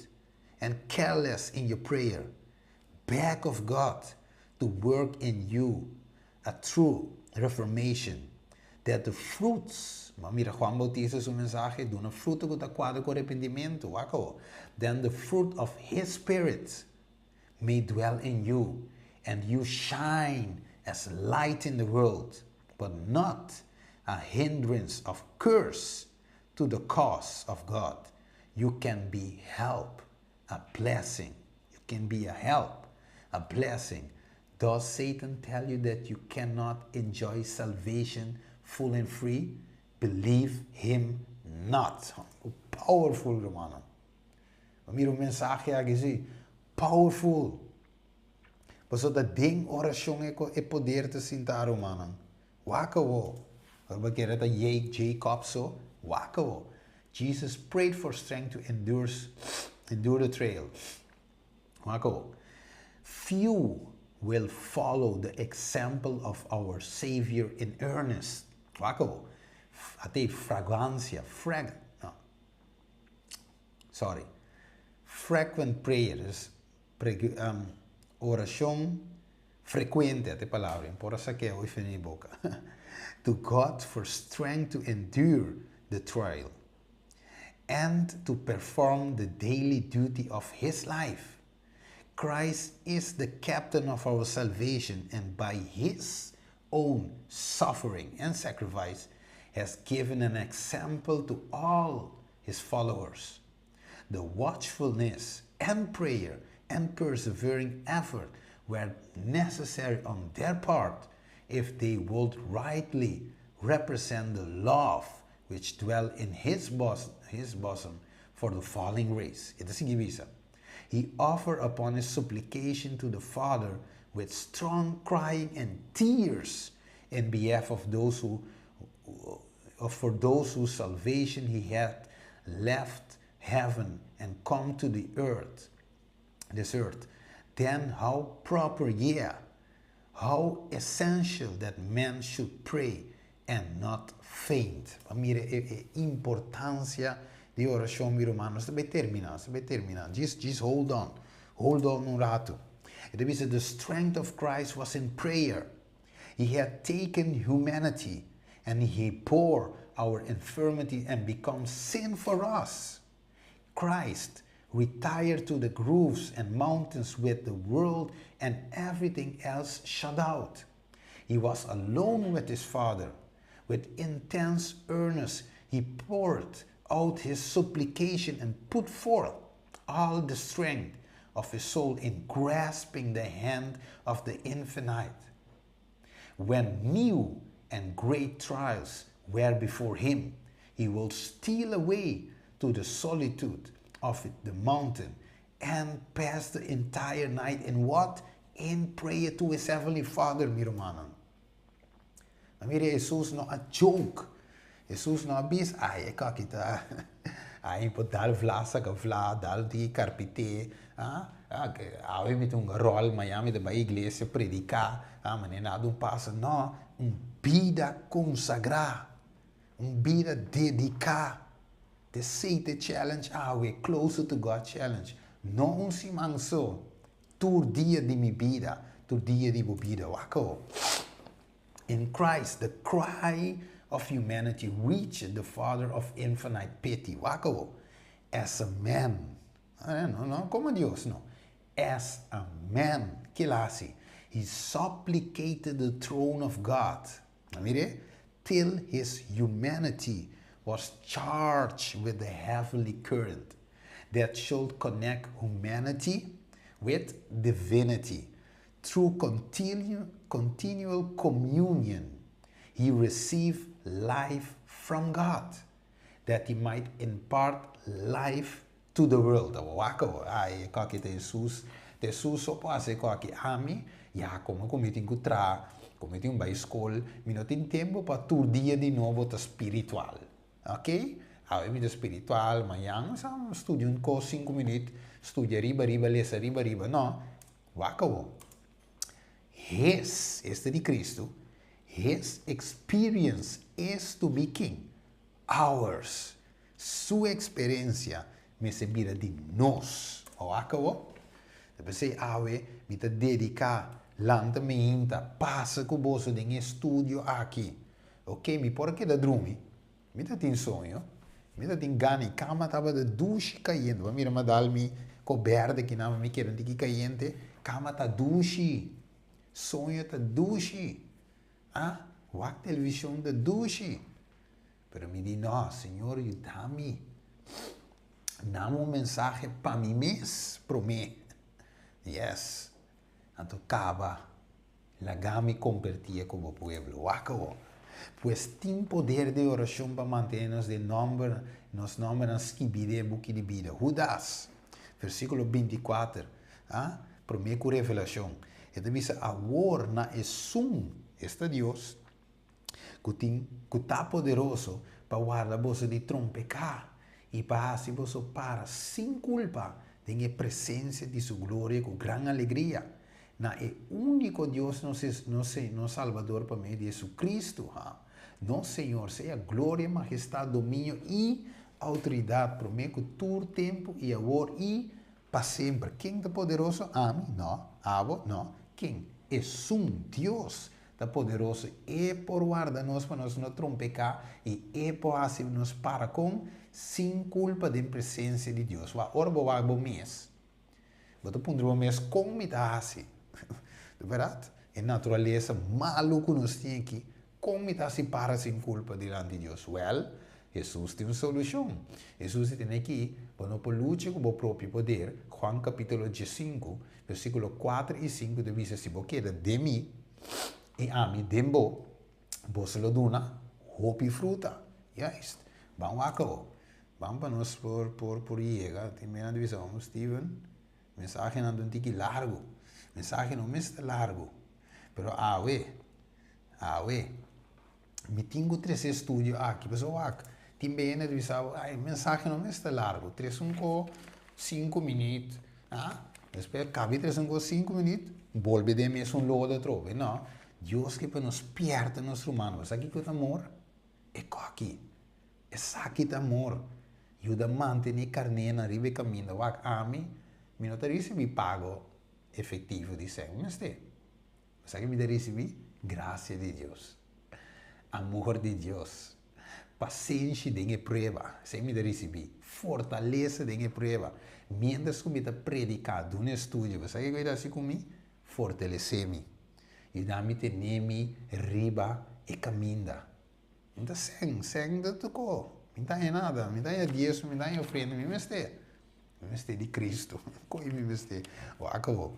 and careless in your prayer. Beg of God to work in you a true reformation, that the fruits," mira Juan Bautista su mensahe, duna fruta ku ta kuadra ku arepentimentu, "then the fruit of his Spirit may dwell in you, and you shine as light in the world, but not a hindrance of curse to the cause of God. You can be help, a blessing. You can be a help, a blessing. Does Satan tell you that you cannot enjoy salvation full and free? Believe him not." Powerful, rumannan. Mira e mensahe aki, si. Powerful. Bo ta den orashon e poder ta sinta, rumannan. Wak awo. Pasobra ta Jacob so. Wak awo. Jesus prayed for strength to endure the trial. Wak awo. "Few will follow the example of our Savior in earnest." Wak awo. Ate fragrancia, frag, no. Sorry. Frequent prayers, orashon frekuente, e palabra, por esaki e na boka. "To God for strength to endure the trial and to perform the daily duty of his life. Christ is the captain of our salvation, and by his own suffering and sacrifice has given an example to all his followers. The watchfulness and prayer and persevering effort were necessary on their part if they would rightly represent the love which dwell in his bosom for the falling race." E ta sigui bisa. "He offered upon his supplication to the Father with strong crying and tears in behalf of those who for those whose salvation he had left heaven and come to the earth, this earth. Then how proper, yeah, How essential that men should pray and not faint. Pa mira e importansia di orashon, mi ruman. Nos ta bai terminá, nos ta bai terminá. Just hold on. Hold on un ratu. E ta bisa, the strength of Christ was in prayer. He had taken humanity and he bore our infirmity and become sin for us. Christ retired to the groves and mountains with the world and everything else shut out. He was alone with his Father. With intense earnest, he poured out his supplication and put forth all the strength of his soul in grasping the hand of the infinite. When new and great trials were before him, he will steal away to the solitude of the mountain and pass the entire night in what? In prayer to his heavenly Father, mi rumannan. Mira, Jesus no a joke. Jesus no a bisa, ai, e kakita, ai, po dal vlasa ka vla, dal di karpite, ah, awe mi un rol, mañan mi ta bai iglesia prediká, ah, ma nada no pasa. No, un bida konsagrá, un bida dediká. The Satan Challenge, awe, Closer to God Challenge. No un siman so, tur dia di mi bida, tur dia di bo bida. Wak. In Christ, the cry of humanity reached the Father of infinite pity. Wak. As a man. No, komo Dios, no. As a man, kiko el a hasi? He supplicated the throne of God. Mira, till his humanity was charged with the heavenly current that should connect humanity with divinity. Through continual communion, he received life from God, that he might impart life to the world. Wak, ai, kaki Jesus, Jesus so pase kaki ami, ya komo ku mi tin ku traha, komo mi tin bai skol, mi no tin tempu pa tur dia di nobo ta spiritual. Ok? Awe mi spiritual, mañan, studia un kos 5 minüt, studia riba riba, lesa riba riba. No, wak. His, esta di Cristo, his experience is to be king. Ours. Su eksperensia mester bira di nos. Wak. Despues awe mi ta dediká lanta mainta pasa ku boso den estudio aki. Ok, mi por keda drumi. Mi tin soño. Mi tin gana, kama tabata dushi kayente. Mira, m'a dal mi koberta ku nan mi ke tiki kayente. Kama ta dushi. Soño ta dushi. Ah, wak televishon ta dushi. Pero mi di, no, Señor, yuda mi. Duna un mensahe pa mi mes, promé. Yes. Anto kaba. Laga mi kompartí ku e pueblo. Wak. Pues tin poder di orashon pa mantené nos di nòmber, nos nòmber skirbí den buki di bida. Judas, versíkulo 24, ah? Promé ku Revelashon. E ta bisa awor na esun, esta Dios, ku tin ku ta poderoso pa warda boso di trompeká i pa hasi boso para sin kulpa den presensia di su gloria ku gran alegria. Na e úniko Dios nos Salbador pa medio di Jesucristo, ha? Nos Señor, sea gloria, mahestat, dominio i outoridat, promé ku tur tempu i awor i pa semper. Ken ta poderoso? Ami? No. Abo? No. Ken? Esun Dios ta poderoso e por warda nos pa nos no trompeká i e por hasi nos para kon sin kulpa den presensia di Dios. Wa ora bo wak bo mes. Bo ta puntra bo mes kon mi ta hasi. Di berdat? E naturalesa malu ku nos tin aki, kon mi ta hasi para sin kulpa dilanti di Dios? Well, Jesus tin un solushon. Jesus tin aki, bo no por lucha ku bo propio poder. Juan kapítulo 5, versíkulo 4 i 5 ta bisa, si bo keda den mi i ami den bo, bo lo duna hopi fruta. Juist. Ban wak. Ban pa nos por yega. Tin mena di bisa, Steven, mensahenan ta un tiki largu. Mensahe no mester largu. Pero awe, awe, mi tin ku trese estudio aki. Pasobra wak, tin bene di bisa, ai, mensahe no mester largu. 3 un ko 5 minüt. Ah, despues kabi 3 un ko 5 minüt. Bolbe den mesun lodo atrobe. No. Dios ke pa nos spièrta nos rumannan. Bo sa kiko ta amor? E kòki. Esaki ta amor. Yuda mantené karnénan riba e kaminda. Wak, ami, mi no ta risibí pago efektivo di sèn. Mi mester. Bo sa ke mi ta risibí? Grasia di Dios. Amor di Dios. Pasenshi den e prueba. Esei mi ta risibí. Fortalesa den e prueba. Miéntras ku mi ta prediká, duna estudio, bo sa kiko e ta hasi ku mi? Fortalesé mi. Yuda mi tene mi riba e kaminda. Mi ta sèn, sèn ta tokó. Mi ta haña nada. Mi ta haña diesmo, mi ta haña ofrenda. Mi mester. Mi mester di Cristo. Koe mi mester. Wak awor.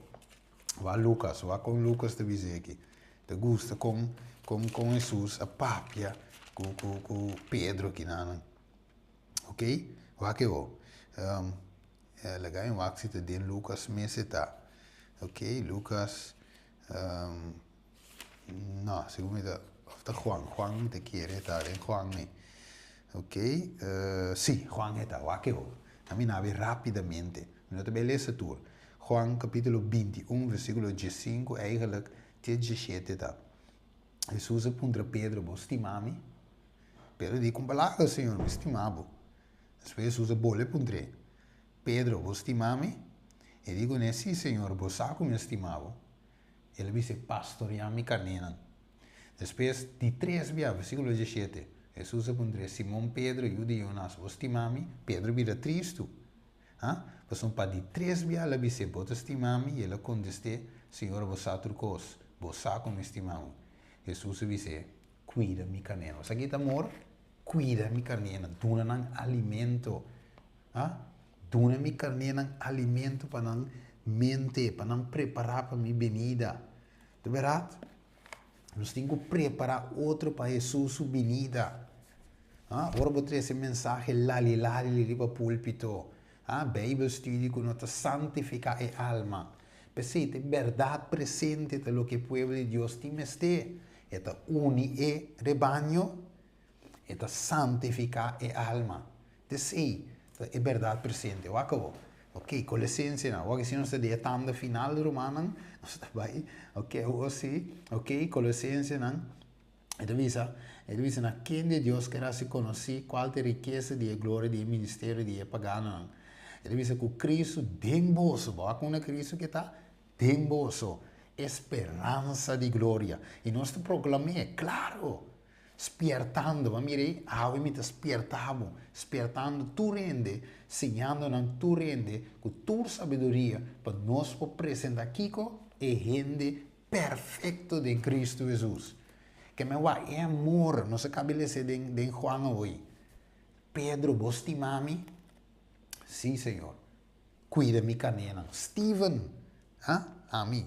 Wak Lucas. Wak kon Lucas ta bisa aki. Ta gusta kon, kon, kon Hesus a papia ku, ku, ku Pedro kinanan. Ok? Wak awor. Um, laga mi wak si ta den Lucas mes e ta. Ok, Lucas. Um, No, segun mi ta, of ta Juan, Juan mi ta kere ta den Juan mi. Ok, si, Juan e ta, wak e ho. Ta mi nabi rapidamente, mi no ta bay lesa tur. Juan capítulo 21 versículo 15 eigenlijk te 17 ta. Hesus a puntra Pedro, bo stima mi? Pedro di, con palabra, Señor, mi stima bo. Despues Hesus a bolbe puntr'é, Pedro, bo stima mi? E di kuné, Si, Señor, bo sa ku mi a stima bo. El a bisa, Pastoreá mi karnénan. Despues, di tres bia, versíkulo 17, Hesus a puntr'é, Simon Pedro, yu di Yonas, bo stima mi? Pedro bira tristu. Ha? Pasobra pa di tres bia el a bis'é, Bo ta stima mi? I el a kontest'é, Señor, bo sa tur kos. Bo sa ku mi stima bo. Hesus a bis'é, Kuida mi karnénan. Bo sa ki ta amor? Kuida mi karnénan. Duna nan alimento. Ha? Duna mi karnénan alimento pa nan mente, pa nan prepará pa mi benida. Ta bèrdat? Nos tin ku prepará otro pa Hesus su binida. Ha? Ora bo trese mensahe lali lali riba púlpito, ha? Beibelstudie ku no ta santifiká e alma. P'esei ta e bèrdat presente ta loke e pueblo di Dios tin mester. E ta uni e rebaño, e ta santifiká e alma. T'esei ta e bèrdat presente. Wak awor. Ok, Kolesensenan. Awor si nos ta di e tanda final, rumannan, nos ta bai. Ok, awor si. Ok, Kolosensenan. E ta bisa, e ta bisa na kende Dios ker hasi konosí kual ta e rikesa di e gloria di e ministerio di e paganonan. E ta bisa ku Kristu den boso. Bo wak unda Kristu ke ta? Den boso. E speransa di gloria. I nos ta proklam'é, klaro! Spiertando, bo a mira ei? Awe mi ta spierta bo, spiertando tur hende, siñando nan tur hende ku tur sabiduria pa nos por presentá kiko? E hende perfekto den Kristu Hesus. Ke men wak e amor, nos a kabi lesa den den Juan awoy. Pedro, bo stima mi? Sí, Señor. Kuida mi karnénan. Steven, ha? Ami.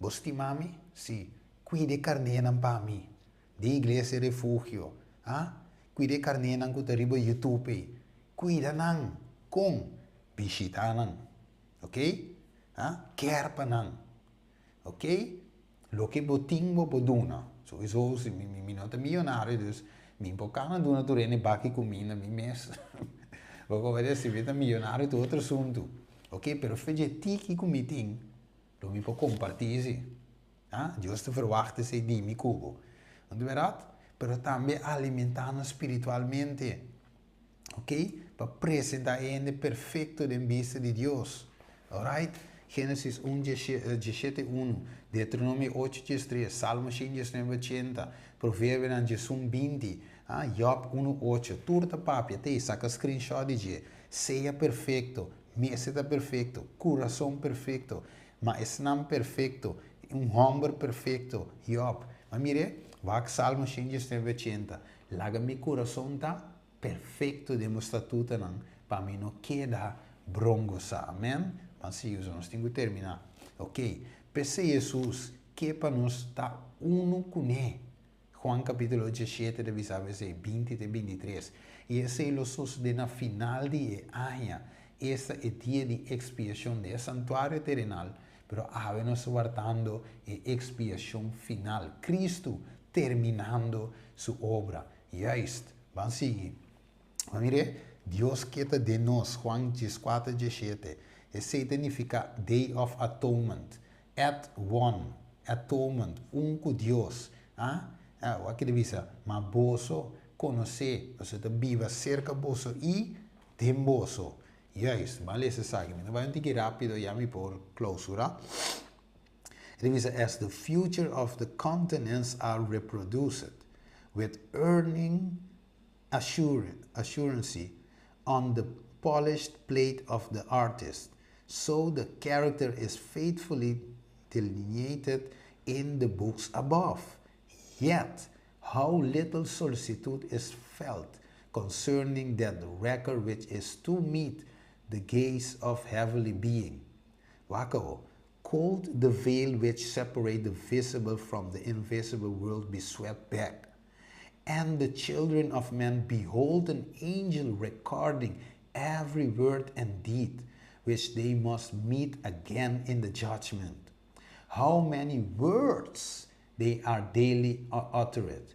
Bo stima mi? Sí. Kuida e karnénan pa mi. Di Iglesia Refugio, ha? Kuida e karnénan ku ta riba YouTube ei. Kuida nan. Kon? Bishitá nan. Ok? Ha? Kèr pa nan. Ok? Loke bo tin bo por duna. Souiso si mi mi no ta miyonario dus mi por kana duna tur hende baki kuminda mi mes. Bo por wede si mi ta miyonario ta otro asuntu. Ok? Pero fe dje tiki ku mi tin lo mi por kompartí si. Ah, Dios ta verwagt esei di mi ku bo. No ta bèrdat? Pero tambe alimentá nos spiritualmente, ok? Pa presentá e hende perfekto den bista di Dios. Alright? Génesis un diesshete unu, Deuteronomio ocho diestres, Salmo shen diesnuebe ochenta, Proverbionan diesun binti, ah, Jòb unu ocho, tur ta papia, te, saka screenshot di dje. Sea perfekto, mester ta perfekto, kurason perfekto, Ma esnan perfekto, un hòmber perfekto, Jòb. Ma mir'é, wak Salmo 119 80, Laga mi kurason ta perfekto den bo statutonan, pa mi no keda brongosá. Amèn? Ban sigui usa, nos tin ku terminá. Oké, p'esei Hesus ke pa nos ta unu kuné. Juan kapítulo 17 ta bisa esei, 20 te 23. I esei lo sosodé na final di e aña, esta e dia di ekspiashon den e santuario terenal, pero awe nos ta wardando e ekspiashon final, Kristu terminando su obra. Juist! Ban sigui. Ban mir'é, Dios ke ta den nos, Juan 14, 17. Esei ta nifiká Day of Atonement. At one, atonement, un ku Dios. Ah, ah, wak e ta bisa, ma boso konosé, pasobra e ta biba serka boso i den boso. Juist, bo a lesa esaki. Mi ta bai un tiki rápido ya mi por klousurá. E ta bisa, As the future of the countenance are reproduced, with earning assurancy on the polished plate of the artist, so the character is faithfully delineated in the books above. Yet, how little solicitude is felt concerning that record which is to meet the gaze of heavenly being. Wak awo, Could the veil which separate the visible from the invisible world be swept back, and the children of men behold an angel recording every word and deed which they must meet again in the judgment? How many words they are daily uttered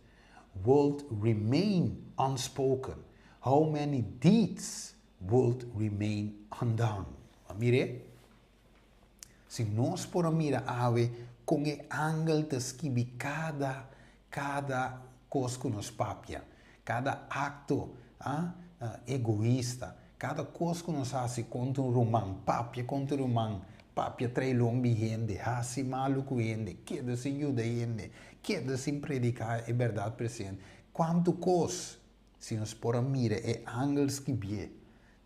would remain unspoken? How many deeds would remain undone? A mir'é? Si nos por a mira awe kon e angel ta skibi kada, kada kos ku nos papia, kada akto, ah, egoista, kada kos ku nos hasi kontra un ruman, papia kontra un ruman, papia trae lombi hende, hasi malu ku hende, keda sin yuda hende, keda sin prediká e bèrdat presente. Kuantu kos! Si nos por a mira e angel skibié,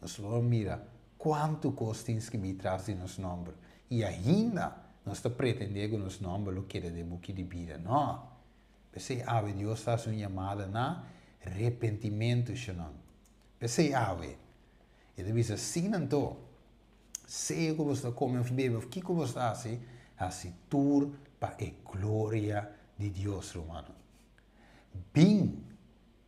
nos lo a mira kuantu kos tin skibí tras di nos nòmber. I ainda nos ta pretendé ku nos nòmber lo keda den buki di bida. Nò! P'esei awe Dios ta hasi un yamada na repentimentu, shonnan. P'esei awe, E ta bisa, Sin anto, sea ku boso ta kome òf bebe òf kiko boso ta hasi, hasi tur pa e gloria di Dios, rumannan. Bin!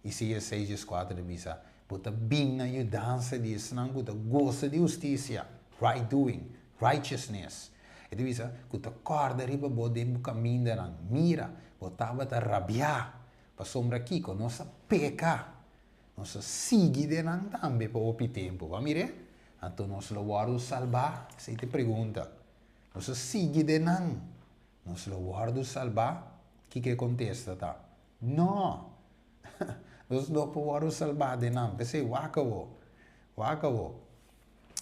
Isaías seis dieskuater ta bisa, Bo ta bin na yudansa di esnan ku ta gosa di hustisia, right doing, righteousness. E ta bisa, ku ta kòrda riba bo den bo kamindanan. Mira, bo tabata rabiá. Pasobra kiko? Nos a peka. Nos a sigui den nan tambe pa hopi tempu. Bo a mir'é? Anto nos lo wòrdu salbá? Esei ta e pregunta. Nos a sigui den nan. Nos lo wòrdu salbá? Kiko e kontesta ta? No! Nos no por wòrdu salbá den nan. P'esei, wak awor. Wak awor.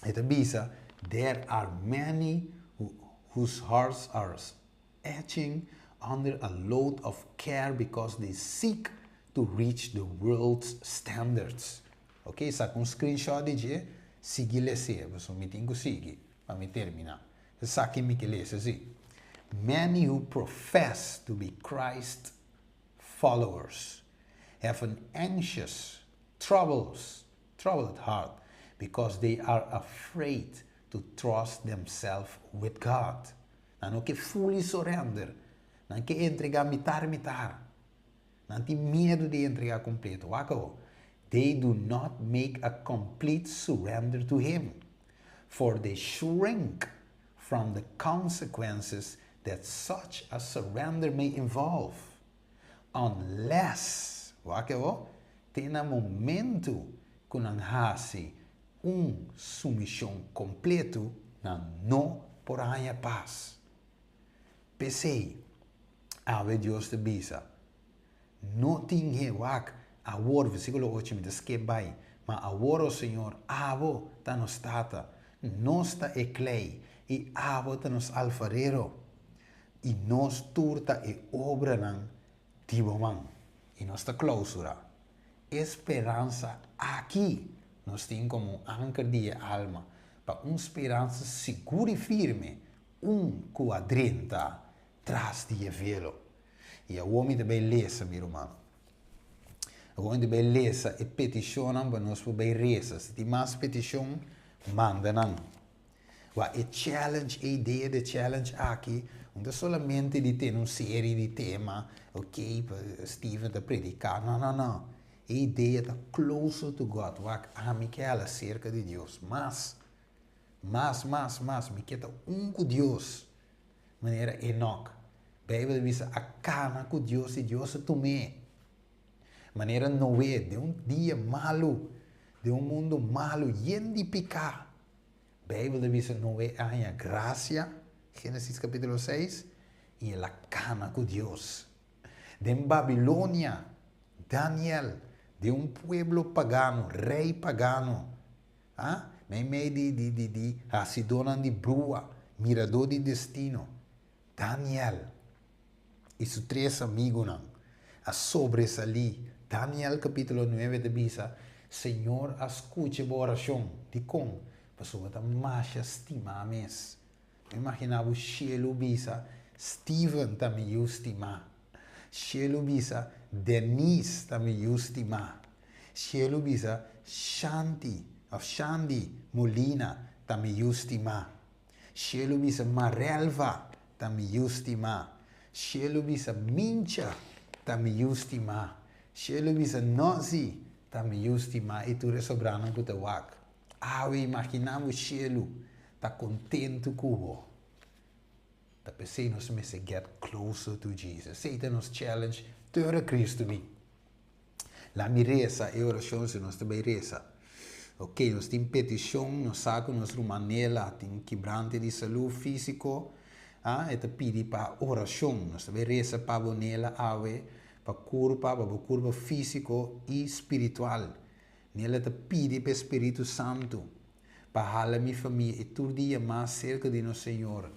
E ta bisa, There are many who, whose hearts are etching under a load of care because they seek to reach the world's standards. Ok, saka un screenshot di dje, sigui les'é, pasobra mi tin ku sigui pa mi terminá. Esaki mi ke lesa si. Many who profess to be Christ's followers have an anxious, troubles, troubled heart because they are afraid to trust themselves with God. Nan no ke fully surrender. Nan ke entrega mitar mitar. Nan tin miedu di entrega completo. Wak awo. They do not make a complete surrender to Him, for they shrink from the consequences that such a surrender may involve, unless, wak awo, te na momento cu nan haci un sumision completo, nan no por haña pas. P'esei, awe Dios ta bisa, No tin he wak, awor, versíkulo ocho, mi ta skep bai, ma awor, o Señor, abo ta nos Tata, nos ta e klei, i abo ta nos alfarero, i nos tur ta e obranan di bo man. I nos ta klousura. E speransa aki nos tin komo un anker di e alma, pa un speransa sigur i firme, un ku a drenta tras di e velo. I awor mi ta bai lesa, mi ruman. Awor mi ta bai lesa e petishonnan pa nos por bai resa. Si tin mas petishon, manda nan. Wak e challenge, e idea di e challenge aki no ta solamente di tene un serie di tema, ok, pa Steven ta prediká. No, no, no. E idea ta closer to God. Wak, ami ke hala serka di Dios mas, mas, mas, mas. Mi ke ta un ku Dios. Manera Enok. Beibel ta bisa a kana ku Dios i Dios a tum'é. Manera Noé, den un dia malu, den un mundu malu yen di piká. Beibel ta bisa Noé a haña grasia. Génesis kapítulo 6, i el a kana ku Dios. Den Babilonia, Daniel, den un pueblo pagano, rei pagano, ah, meimei di di di di hasidónan di brua, miradó di destino, Daniel i su tres amigunan a sobresalí. Daniel kapítulo 9 ta bisa, Señor a skucha bo orashon. Dikon? Pasobra ta masha stimá mes. Mi imaginá bo shelu bisa, Steven ta mi yu stimá. Shelu bisa, Denise ta mi yu stimá. Shelu bisa, Shanti òf Shandy Molina ta mi yu stimá. Shelu bisa, Marelva ta mi yu stimá. Shelu bisa, Mincha ta mi yu stimá. Shelu bisa, Nozi ta mi yu stimá i tur e sobranan ku ta wak. Awe imaginá bo shelu ta kontentu ku bo. Ta p'esei nos mester get closer to Jesus. Esei ta nos challenge te ora Cristo bin. La mi resa e orashon si nos ta bai resa. Ok, nos tin petishon, nos sa ku nos ruman Nela tin kibrante di salú físiko, ah, e ta pidi pa orashon. Nos ta bai resa pa bo Nela awe, pa kurpa, pa bo kurpa físiko i spiritual. Nela ta pidi pa e Spiritu Santu pa hala mi famia i tur dia mas serka di nos Señor.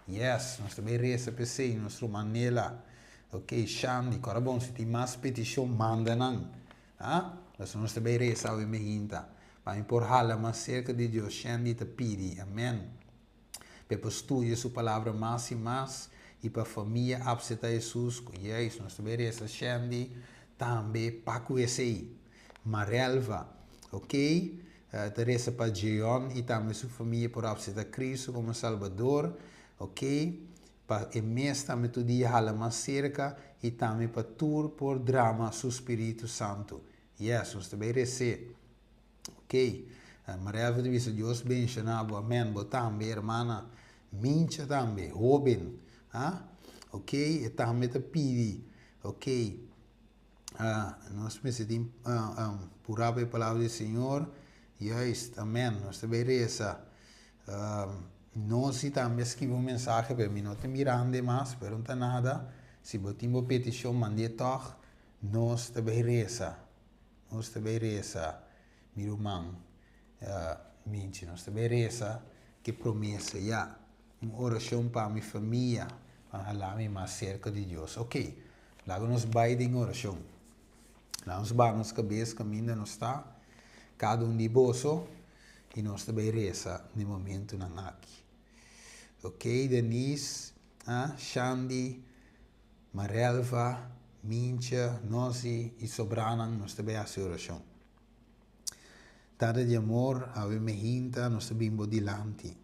Yes, nos ta bai resa p'esei, nos ruman Nela. Ok, Shandy, kòrda bon, si tin mas petishon, manda nan. Ha? Pasobra nos ta bai resa awe mehinta. Pa mi por hala mas serka di Dios, Shandy ta pidi. Amen. Pa e por studia su palabra mas i mas i pa famia apseta Hesus ku Yes, nos ta bai resa, Shandy, tambe pa ku esei. Marelva, Ok, ta resa pa Jeon i tambe su famia por apseta Cristo komo Salbador, ok, pa e mes tambe tur dia hala mas serka i tambe pa tur por drama su Spiritu Santu. Yes, nos ta bai res'é. Ok, Marelva ta bisa Dios benshoná bo, amen, bo tambe hermana Mincha tambe, hoben, ah, ok, e tambe ta pidi, ok. Nos mester tin purá pa e palabra di Señor. Juist, amen. Nos ta bay reza. Nos si tambe a skibi un mensahe, pero mi no ta mirando mas, pero no ta nada. Si bo tin bo peticion, mand'é tog. Nos ta bay reza. Nos ta bay reza, mi ruman. Minchi, nos ta bay reza ke promesa, ya. Un oracion pa mi famia, pa hala mi mas cerca di Dios. Ok. Laga nos bai den orashon. Laga nos baha nos kabes kaminda nos ta, kada un di boso, i nos ta bai resa den momentunan aki. Ok, Denise, ah, Shandy, Marelva, Mincha, Nosi i sobranan, nos ta bai hasi orashon. Tata di amor, awe mehinta nos ta bin bo dilanti.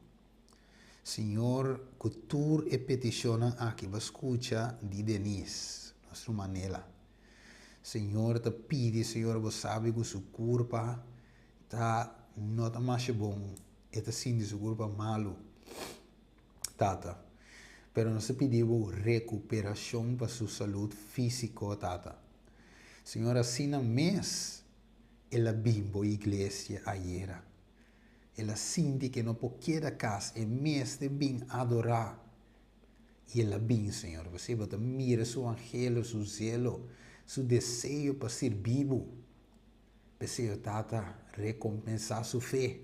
Señor cu tur e peticionnan aki bo scucha di Denise, nos ruman Nela. Señor ta pidi, Señor bo sabi cu su curpa ta no ta masha bon, e ta sinti su curpa malo, Tata. Pero nos ta pidi bo recuperacion pa su salud fisico, Tata. Señor asina mes el a bin bo iglesia ayera. El a sinti ke no por keda kas, e mester bin adorá. I el a bin, Señor. P'esei bo ta mira su anhelo, su zelo, su deseo pa sirbi bo. P'esei, o Tata, rekompensá su fe.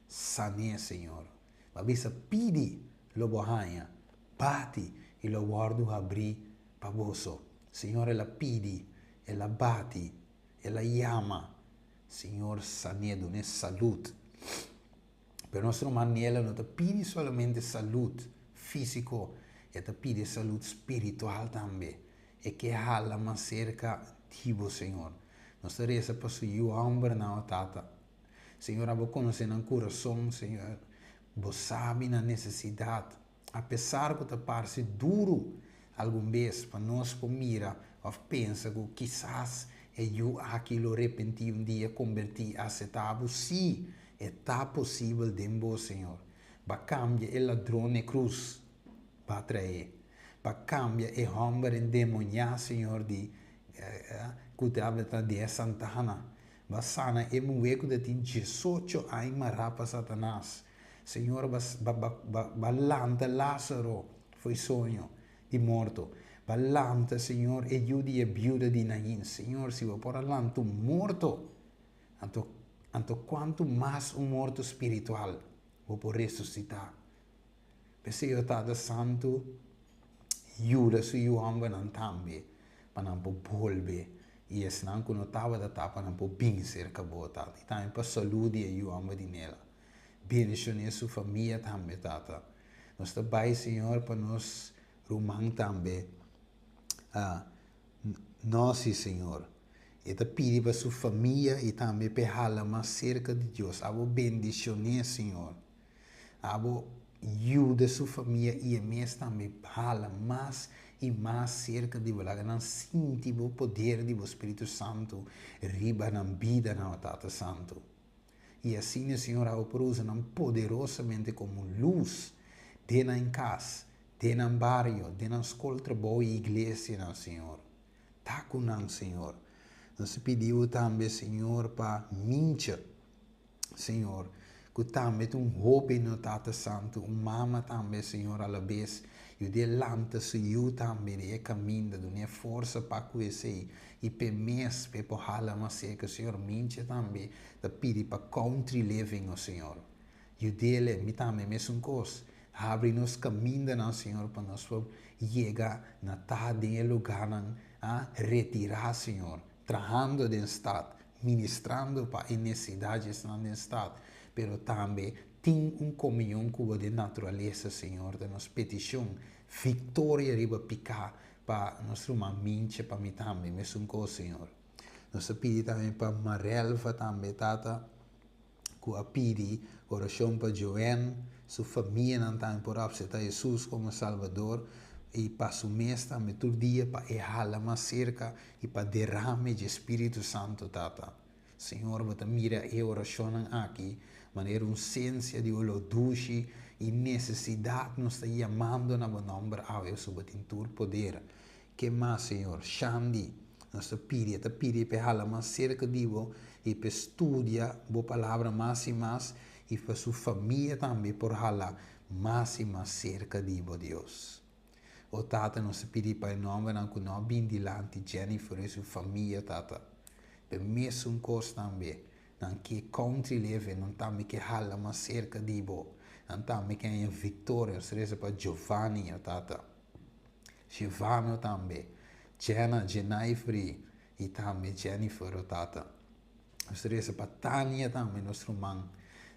San'é, Señor. Bo a bisa, Pidi, lo bo haña. Bati, i lo wòrdu habrí pa boso. Señor, el a pidi, el a bati, el a yama. Señor san'é, dun'é salud. Pero nos ruman Nela no ta pidi solamente salud físico, e ta pidi salud spiritual tambe. E ke hala mas serka di bo, Señor. Nos ta resa pa su yu hòmbernan, o Tata. Señor, abo konosé nan kurason, Señor. Bo sabi nan nesesidat. Apesar ku ta parse duru algun bes pa nos por mira òf pensa ku kisas e yu aki lo repentí un dia, kombertí, asetá bo, sí, e ta posibel den bo, Señor. Ba kambia e ladron n'e krus, ba traé. Ba kambia e hòmber endemoniá, Señor, di ku tabata di e santana. Ba sana e muhé ku ta tin diesocho aña mará pa Satanas. Señor, b'a b'a b'a b'a lanta Lázaro fo'i soño di morto. B'a lanta, Señor, e yu di e biuda di Naín. Señor, si bo por a lanta un morto, anto anto kuantu mas un morto spiritual bo por resusitá. P'esei o Tata Santu, yuda su yu hòmbernan tambe pa nan por bolbe i esnan ku no tabata ta pa nan por bin serka bo, Tata. I tambe pa salú di e yu hòmber di Nela. Bendishoné su famia tambe, Tata. Nos ta bai, Señor, pa nos ruman tambe. Nos i Señor. E ta pidi pa su famia i tambe p'e hala mas serka di Dios. Abo bendishoné, Señor. Abo yuda su famia i e mes tambe hala mas i mas serka di bo. Laga nan sinti bo poder di bo Spiritu Santu riba nan bidanan, o Tata Santu. I asina, Señor, abo por usa nan poderosamente komo lus den nan kas, den nan bario, den nan skol, trabou i iglesianan, Señor. Ta ku nan, Señor. Nos ta pidi bo tambe, Señor, pa mincha. Señor, ku tambe ta un hoben no Tata Santu, un mama tambe, Señor, alabes yud'é lanta su yu tambe di e kaminda, dun'é forsa pa ku esei i p'e mes p'e por hala mas serka, Señor, mincha tambe ta pidi pa country living, o Señor. Yud'é, mi tambe mesun kos. Habri nos kamindanan, Señor, pa nos por yega na ta den e lugánan, a retirá, Señor, trahando den stat, ministrando pa e nesidatnan den stat, pero tambe tin un komunion ku bo den naturalesa, Señor, ta nos petishon, viktoria riba piká pa nos ruman Minche, pa mi tambe, mesun kos, Señor. Nos ta pidi tambe pa Marelva tambe, Tata, ku a pidi orashon pa Joanne, su famianan tambe por apseptá Hesus komo Salbador i pa su mes tambe tur dia pa e hala mas serka i pa derame dje Spiritu Santu, Tata. Señor, bo ta mira e orashonnan aki manera un sensia di oló dushi i nesesidat nos ta yamando na bo nòmber awe pasobra bo tin tur poder. Ke mas, Señor? Shandy, nos ta pidi, e ta pidi pa e hala mas serka di bo i pa e studia bo palabra mas i mas i pa su famia tambe por hala mas i mas serka di bo, Dios. O Tata, nos ta pidi pa e nòmbernan ku no a bin dilanti Jennifer i su famia, Tata. Pa e mesun kos tambe, nan ke country living, nan tambe ke hala mas serka di bo, nan tambe ke haña viktoria. Nos ta resa pa Giovanni, o Tata. Shivano tambe, Jenna, Jenaifri i tambe Jennifer o tata. Nos ta resa pa Tania tambe, nos ruman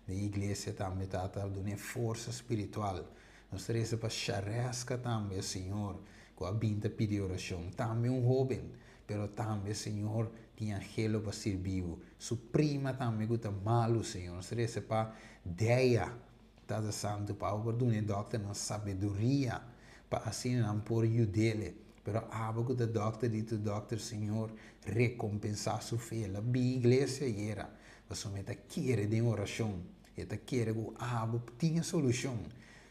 den iglesia tambe tata, dun'e forsa spiritual. Nos ta resa pa Shareska tambe, Señor, ku a bin ta pidi orashon. Tambe un hoben, pero tambe, Señor, tin anhelo pa sirbi bo. Su prima tambe ku ta malu, Señor. Nos ta resa pa Deya. Tata Santu, pa abo por duna e dòkternan sabiduria pa asina nan por yud'el. Pero abo ku ta dòkter di tur dòkter, Señor, rekompensá su fe. El a bin iglesia ayera, pasobra e ta kere den orashon. E ta kere ku abo tin e solushon.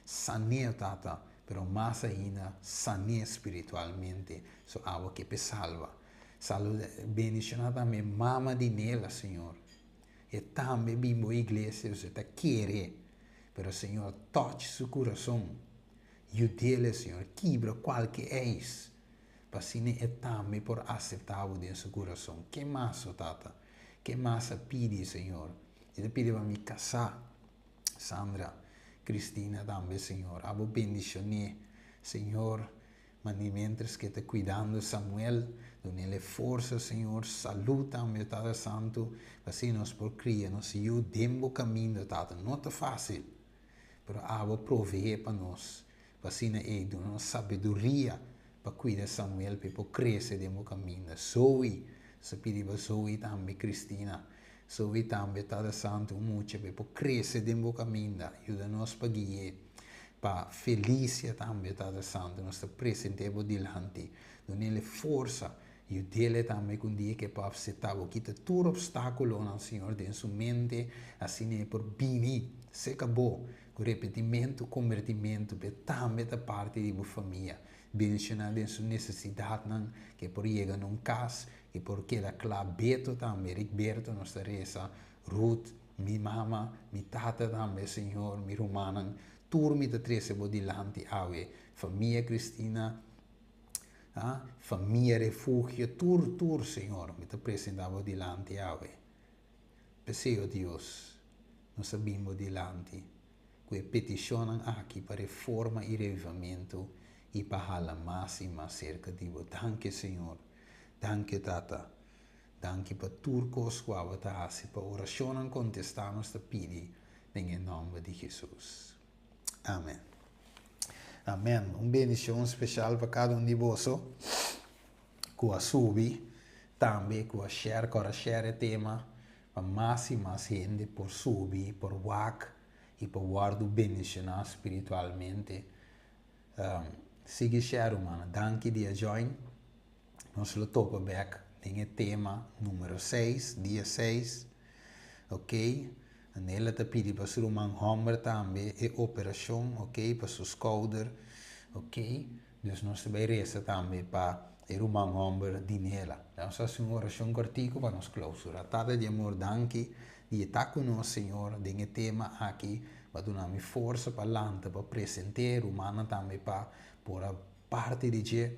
San'é, Tata, pero mas ainda san'é spiritualmente, so abo ke p'e salba. Saluda, bendishoná tambe mama di Nela, Señor. E tambe bin bo iglesia pasobra e ta kere. Pero Señor touch su kurason. Yud'el Señor kibra kualke eis pa asina e tambe por asepta bo den su kurason. Ke mas o Tata? Ke mas a pidi Señor? E ta pidi pa mi kasá Sandra, Cristina tambe Señor. Abo bendishon'é Señor. Mandi mientras ke ta kuidando Samuel, dun'el e forsa, Señor, salú tambe, Tata Santu, pa asina nos por kria nos yu den bo kaminda, Tata. No ta fásil, pero abo proveé pa nos, pa asina ei duna nos sabiduria pa kuida Samuel pa e por krese den bo kaminda. Zoe, nos ta pidi pa Zoe tambe, Cristina, Zoe tambe, Tata Santu, un mucha pa e por krese den bo kaminda, yuda nos pa gui'é. Pa Felicia tambe, Tata Santu, nos ta present'é bo dilanti. Dun'el e forsa, yud'el tambe ku un dia ke por apseptá bo. Kita tur opstákulonan, Señor, den su mente, asina e por bini serka bo ku repentimentu, kombertimentu, p'e tambe ta parti di bo famia. Bendishoná den su nesesidatnan, ke e por yega na un kas, ke por keda kla. Beto tambe, Rickberto, nos ta resa, Ruth. Mi mama, mi tata tambe, Señor, mi rumannan, tur mi ta trese bo dilanti awe. Famia Cristina, ah, famia Refugio, tur, tur, Señor, mi ta presenta bo dilanti awe. P'esei, o Dios, nos a bin bo dilanti ku e petishonnan aki pa reforma i revivamentu i pa hala mas i mas serka di bo. Danki, Señor. Danki, Tata. Danki pa tur kos ku abo ta hasi pa orashonnan kontestá nos ta pidi den e nòmber di Hesus. Amen. Amen. Un bendishon speshal pa kada un di boso ku a subi, tambe ku a share, ku a share e tema pa mas i mas hende por subi, por wak i por wòrdu bendishoná spiritualmente. Sigui share, rumannan. Danki di a join. Nos lo topa bek den e tema numero seis, dia seis. Ok, Anela ta pidi pa su ruman homber tambe e operacion, ok, pa su skouder, ok. Dus nos ta bay reza tambe pa e ruman homber di Nela. Nos haci un oracion cortico pa nos clausura. Tata di amor, danki di e ta cu nos, Señor, den e tema aki, pa duna mi forsa pa lanta, pa presente rumannan tambe pa por a parti di dje.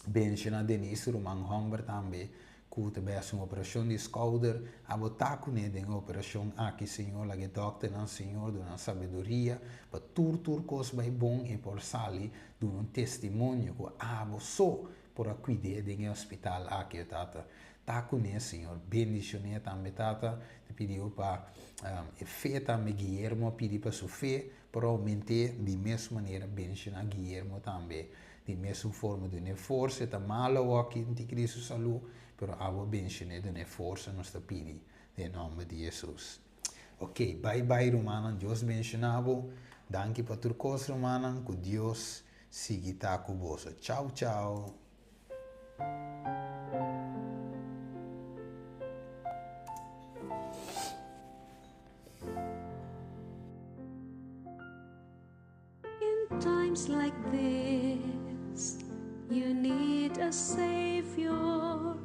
Benshoná Denise su ruman hòmber tambe ku ta bai hasi un operashon di skouder. Abo ta kuné den e operashon aki, Señor. Laga e dòkternan, Señor, duna nan sabiduria pa tur tur kos bai bon i por sali duna un testimonio ku abo so por a kuid'é den e hospital aki, o Tata. Ta kuné, Señor. Bendishon'é tambe, Tata. Ta pidi bo pa e fe tambe Guillermo a pidi pa su fe por oument'é di mes manera. Bendishoná Guillermo tambe. Di mesun forma dun'é forsa, e ta malo awor ki tin Cristo salú, pero abo benshon'é dun'é forsa nos ta pidi den nomber di Jesus. Ok, bai bai rumannan, Dios benshoná bo, danki pa tur kos rumannan, ku Dios sigui ta ku boso. Chau chau.
In times like this, you need a savior.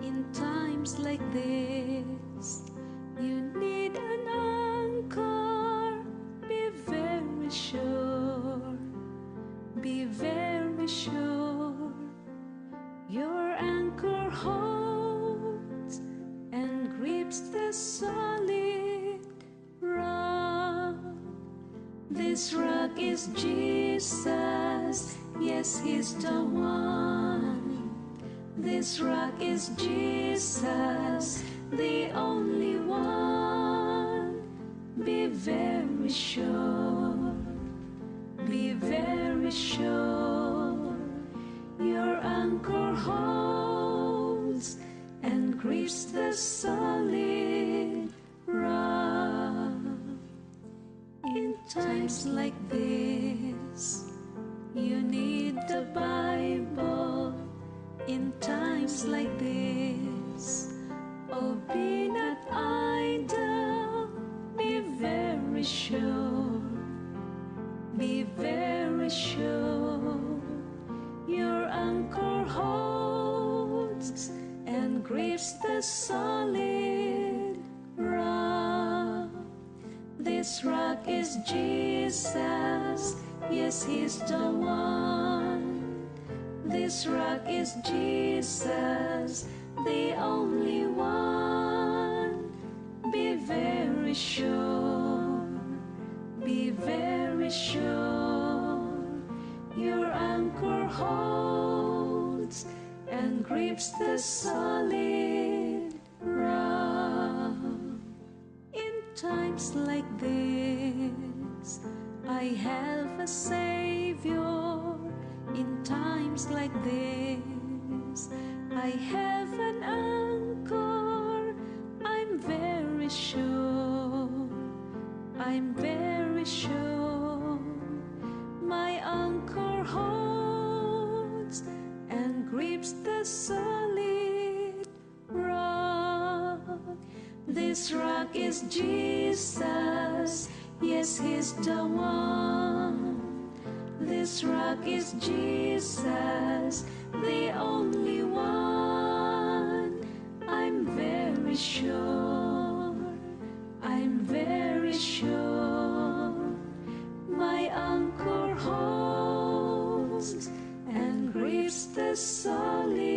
In times like this, you need an anchor. Be very sure, be very sure. Your anchor holds and grips the solid rock. This rock is Jesus, yes, He's the one. This rock is Jesus, the only one. Be very sure, be very sure. Your anchor holds and grips the solid rock. In times like this, you need the Bible. In times like this, oh, be not idle, be very sure, be very sure. Your anchor holds and grips the solid rock. This rock is Jesus, yes, He's the one. This rock is Jesus, the only one. Be very sure, be very sure. Your anchor holds and grips the solid rock. In times like this, I have a Savior. In times like this, I have an anchor. I'm very sure. I'm very sure. My anchor holds and grips the solid rock. This rock is Jesus, yes, He's the one. This rock is Jesus, the only one. I'm very sure. I'm A solid.